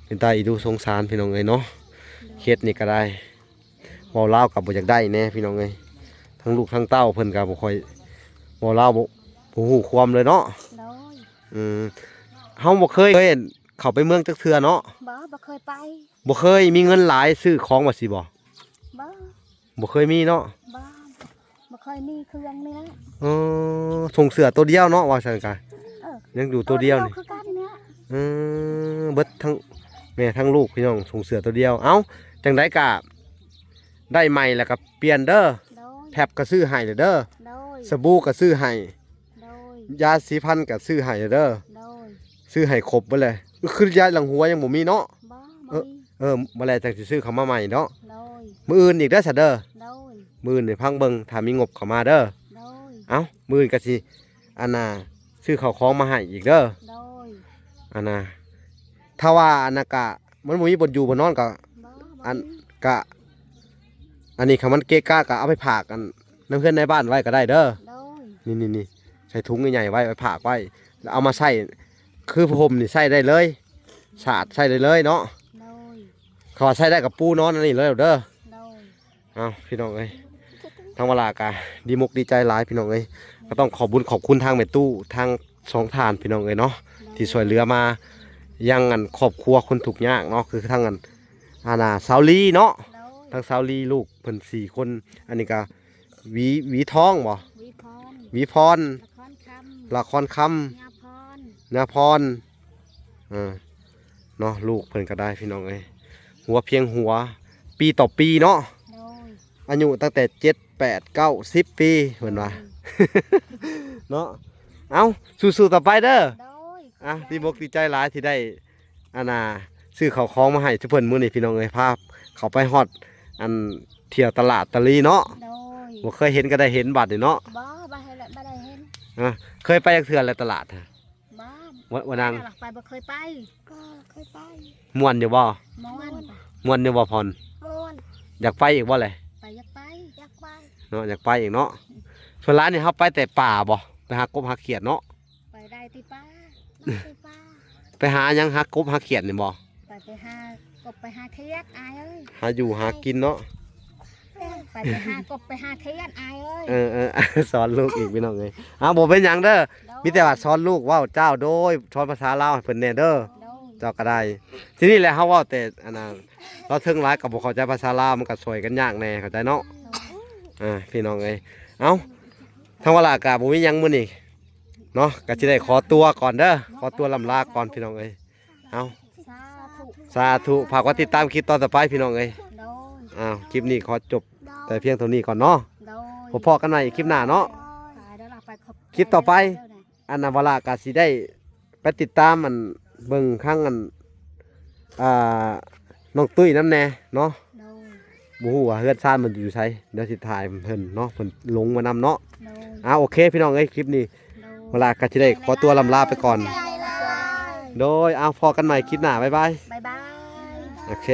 ເປັນຕາອີດູສົງສານພີ່ນ້ອງເອີຍເນາະ. ໂດຍ. ເຂດນີ້ກໍໄດ້ ເວົ້າລາວກໍບໍ່ຢາກໄດ້ແດ່ພີ່ນ້ອງເອີຍ ທັງລູກທັງເຕົ້າເພິ່ນກໍບໍ່ຄ່ອຍ ເວົ້າລາວບໍ່ ບໍ່ຮູ້ຄວາມເລີຍເນາະ. ໂດຍ. ອືມ ເຮົາບໍ່ເຄີຍ ເຄີຍເຂົ້າໄປເມືອງຈັກເທື່ອເນາະ. ບໍ່ ບໍ່ເຄີຍໄປ. ບໍ່ເຄີຍມີເງິນຫຼາຍຊື້ຂອງວ່າຊີ້ບໍ່? ບໍ່ ບໍ່ເຄີຍມີເນາະ. ບໍ່ ບໍ່ເຄີຍມີເຄື່ອງນີ້ແຫຼະ. ເອີ ສົ່ງເສື້ອໂຕດຽວເນາະ ວ່າຊັ້ນກະ ເອີ ຍັງຢູ່ໂຕດຽວນີ້ ຄືກັນນີ້. ເອີ ເບິດທັງແມ່ທັງລູກພີ່ນ້ອງ ສົ່ງເສື້ອໂຕດຽວ. ເອົ້າ ຈັ່ງໃດກະ ໄດ້ໃໝ່ແລ້ວກໍປ່ຽນເດີ. ໂດຍ. ແພັບກໍຊື້ໃຫ້ເດີ. ໂດຍ. ສະບູກໍຊື້ໃຫ້. ໂດຍ. ຢາສີຟັນກໍຊື້ໃຫ້ເດີ. ໂດຍ. ຊື້ໃຫ້ຄົບເບິດເລີຍ. ຄືຢາລ້າງຫົວຍັງບໍ່ມີເນາະ. ບໍ່ ບໍ່ມີ. ເອີ ມື້ແລງຈັ່ງຊິຊື້ເຂົ້າມາໃໝ່ເນາະ. ໂດຍ. ມື້ອື່ນອີກເດີຊະເດີ. ໂດຍ. ມື້ອື່ນໃຫ້ຟັງເບິ່ງ ຖ້າມີງົບເຂົ້າມາເດີ. ໂດຍ. ເອົ້າ ມື້ອື່ນກໍຊິ ອັນນ່າ ຊື້ເຂົ້າຂອງມາໃຫ້ອີກເດີ. ໂດຍ. ອັນນ່າ ຖ້າວ່າອັນນັ້ນກະ ມັນບໍ່ມີບ່ອນຢູ່ບ່ອນນອນກະ ບໍ່ ບໍ່ ອັນ ມີ ກະ ອັນນີ້ຄັນມັນເກະກະກະເອົາໄປຝາກອັນນຳເຮືອນນາຍບ້ານໄວ້ກະໄດ້ເດີ. ໂດຍ. ນີ້ໆໆ ໃສ່ຖົງໃຫຍ່ໆໄວ້ ໄວ້ຝາກໄວ້ ແລ້ວເອົາມາໃຊ້ ຄືຜ້າຫົ່ມນີ້ໃຊ້ໄດ້ເລີຍ ສາດໃຊ້ໄດ້ເລີຍເນາະ. ໂດຍ. ຄັນວ່າໃຊ້ໄດ້ກະປູນອນອັນນີ້ເລີຍເດີ. ໂດຍ. ເອົ້າ ພີ່ນ້ອງເອີຍ ທາງວາລາກະດີມົກດີໃຈຫຼາຍພີ່ນ້ອງເອີຍ ກໍຕ້ອງຂອບບຸນຂອບຄຸນທາງແມ່ຕູ້ ທັງສອງທ່ານພີ່ນ້ອງເອີຍເນາະ ໂດຍ ທີ່ຊ່ວຍເຫຼືອມາຍັງອັນຄອບຄົວຄົນທຸກຍາກເນາະ ຄືທາງອັນ ອັນນ່າ ສາວລີເນາະ. ໂດຍ. ທາງສາວລີ ລູກເພິ່ນສີ່ຄົນ ອັນນີ້ກະ ຫວີ ຫວີທອງບໍ່? ຫວີພອນ ຫວີພອນ ລະຄອນຄຳ ລະຄອນຄຳ ຍາພອນ ຍາພອນ ເອີ ເນາະ ລູກເພິ່ນກໍໄດ້ພີ່ນ້ອງເອີຍ ຫົວພຽງຫົວ ປີຕໍ່ປີເນາະ ໂດຍ ອາຍຸຕັ້ງແຕ່ເຈັດ ແປດ ເກົ້າ ສິບປີເພິ່ນວ່າ ໂດຍ ເນາະ ເອົ້າ ສູ້ໆຕໍ່ໄປເດີ ໂດຍ ອ່ະ ຂອບໃຈ ດີອົກດີໃຈຫຼາຍທີ່ໄດ້ ອັນນ່າ ຊື້ເຂົ້າຂອງມາໃຫ້ຊຸເພິ່ນມື້ນີ້ພີ່ນ້ອງເອີຍ ພາເຂົ້າໄປຮອດ ອັນ ທ່ຽວຕະຫຼາດຕາລີເນາະ ໂດຍ ບໍ່ເຄີຍເຫັນກໍໄດ້ເຫັນບັດນີ້ເນາະ ບໍ່ ບໍ່ເຄີຍ ບໍ່ໄດ້ເຫັນ ອ່າ ເຄີຍໄປຈັກເທື່ອແລ້ວຕະຫຼາດ? ບໍ່ ບໍ່ ບໍ່ນາງ ໄປບໍ່ເຄີຍໄປ ກໍເຄີຍໄປ ມ່ວນຢູ່ບໍ່? ມ່ວນ ມ່ວນຢູ່ບໍ່ພອນ? ມ່ວນ ຢາກໄປອີກບໍ່ແຫຼະ? ໄປ ຢາກໄປ ຢາກໄປ ເນາະ ຢາກໄປອີກເນາະ ສ່ວນຫຼາຍນີ້ເຮົາໄປແຕ່ປ່າບໍ່? ໄປຫາກົບຫາຂຽດເນາະ ໄປໄດ້ຕິປ້າ ໄປຫາຫຍັງ ຫາກົບຫາຂຽດນີ້ບໍ່? ໄປ ໄປຫາກົບໄປຫາຂຽດອ້າຍເອີຍ ຫາຢູ່ຫາກິນເນາະ ໄປ ໄປຫາກົບໄປຫາຂຽດອ້າຍເອີຍ ເອີໆ ສອນລູກອີກພີ່ນ້ອງເອີຍ ອ້າວ ບໍ່ເປັນຫຍັງເດີ ໂດຍ ມີແຕ່ວ່າສອນລູກເວົ້າເຈົ້າໂດຍ ສອນພາສາລາວໃຫ້ເພິ່ນແດ່ເດີ ໂດຍ ເຈົ້າກໍໄດ້ ທີນີ້ແຫຼະເຮົາເວົ້າແຕ່ອັນນັ້ນ ລາວເທິງຫຼາຍກໍບໍ່ເຂົ້າໃຈພາສາລາວ ມັນກໍຊ່ອຍກັນຍາກແດ່ ເຂົ້າໃຈເນາະ ໂດຍ ອ່າ ພີ່ນ້ອງເອີຍ ເອົ້າ ທາງວາລະກໍບໍ່ມີຫຍັງມື້ນີ້ ເນາະ ກໍຊິໄດ້ຂໍຕົວກ່ອນເດີ ຂໍຕົວລ່ຳລາກ່ອນພີ່ນ້ອງເອີຍ ເອົ້າ ສາທຸ ສາທຸ ຝາກກອດຕິດຕາມຄລິບຕອນຕໍ່ໄປພີ່ນ້ອງເອີຍ ໂດຍ ອ້າວ ຄລິບນີ້ຂໍຈົບແຕ່ພຽງເທົ່ານີ້ກ່ອນເນາະ ໂດຍ ພົບພໍ້ກັນໃໝ່ຄລິບໜ້າເນາະ ໂດຍ ຄລິບຕໍ່ໄປ ອັນນາວາລະກໍຊິໄດ້ໄປຕິດຕາມ ອັນ ເບິ່ງຄັ້ງ ອັນ ອ່າ ນ້ອງຕຸ້ຍນຳແດ່ເນາະ ໂດຍ ບໍ່ຮູ້ວ່າເຮືອນຊານມັນຢູ່ໃສ ດຽວຊິຖ່າຍເພິ່ນເນາະ ເພິ່ນລົງມານຳເນາະ ໂດຍ ອ່າ ໂອເຄພີ່ນ້ອງເອີຍ ຄລິບນີ້ ໂດຍ ວາລະກໍຊິໄດ້ຂໍຕົວລ່ຳລາໄປກ່ອນ ໂດຍ ເອົາ ພໍ້ກັນໃໝ່ຄລິບໜ້າ ບາຍບາຍ ບາຍບາຍ ໂອເຄ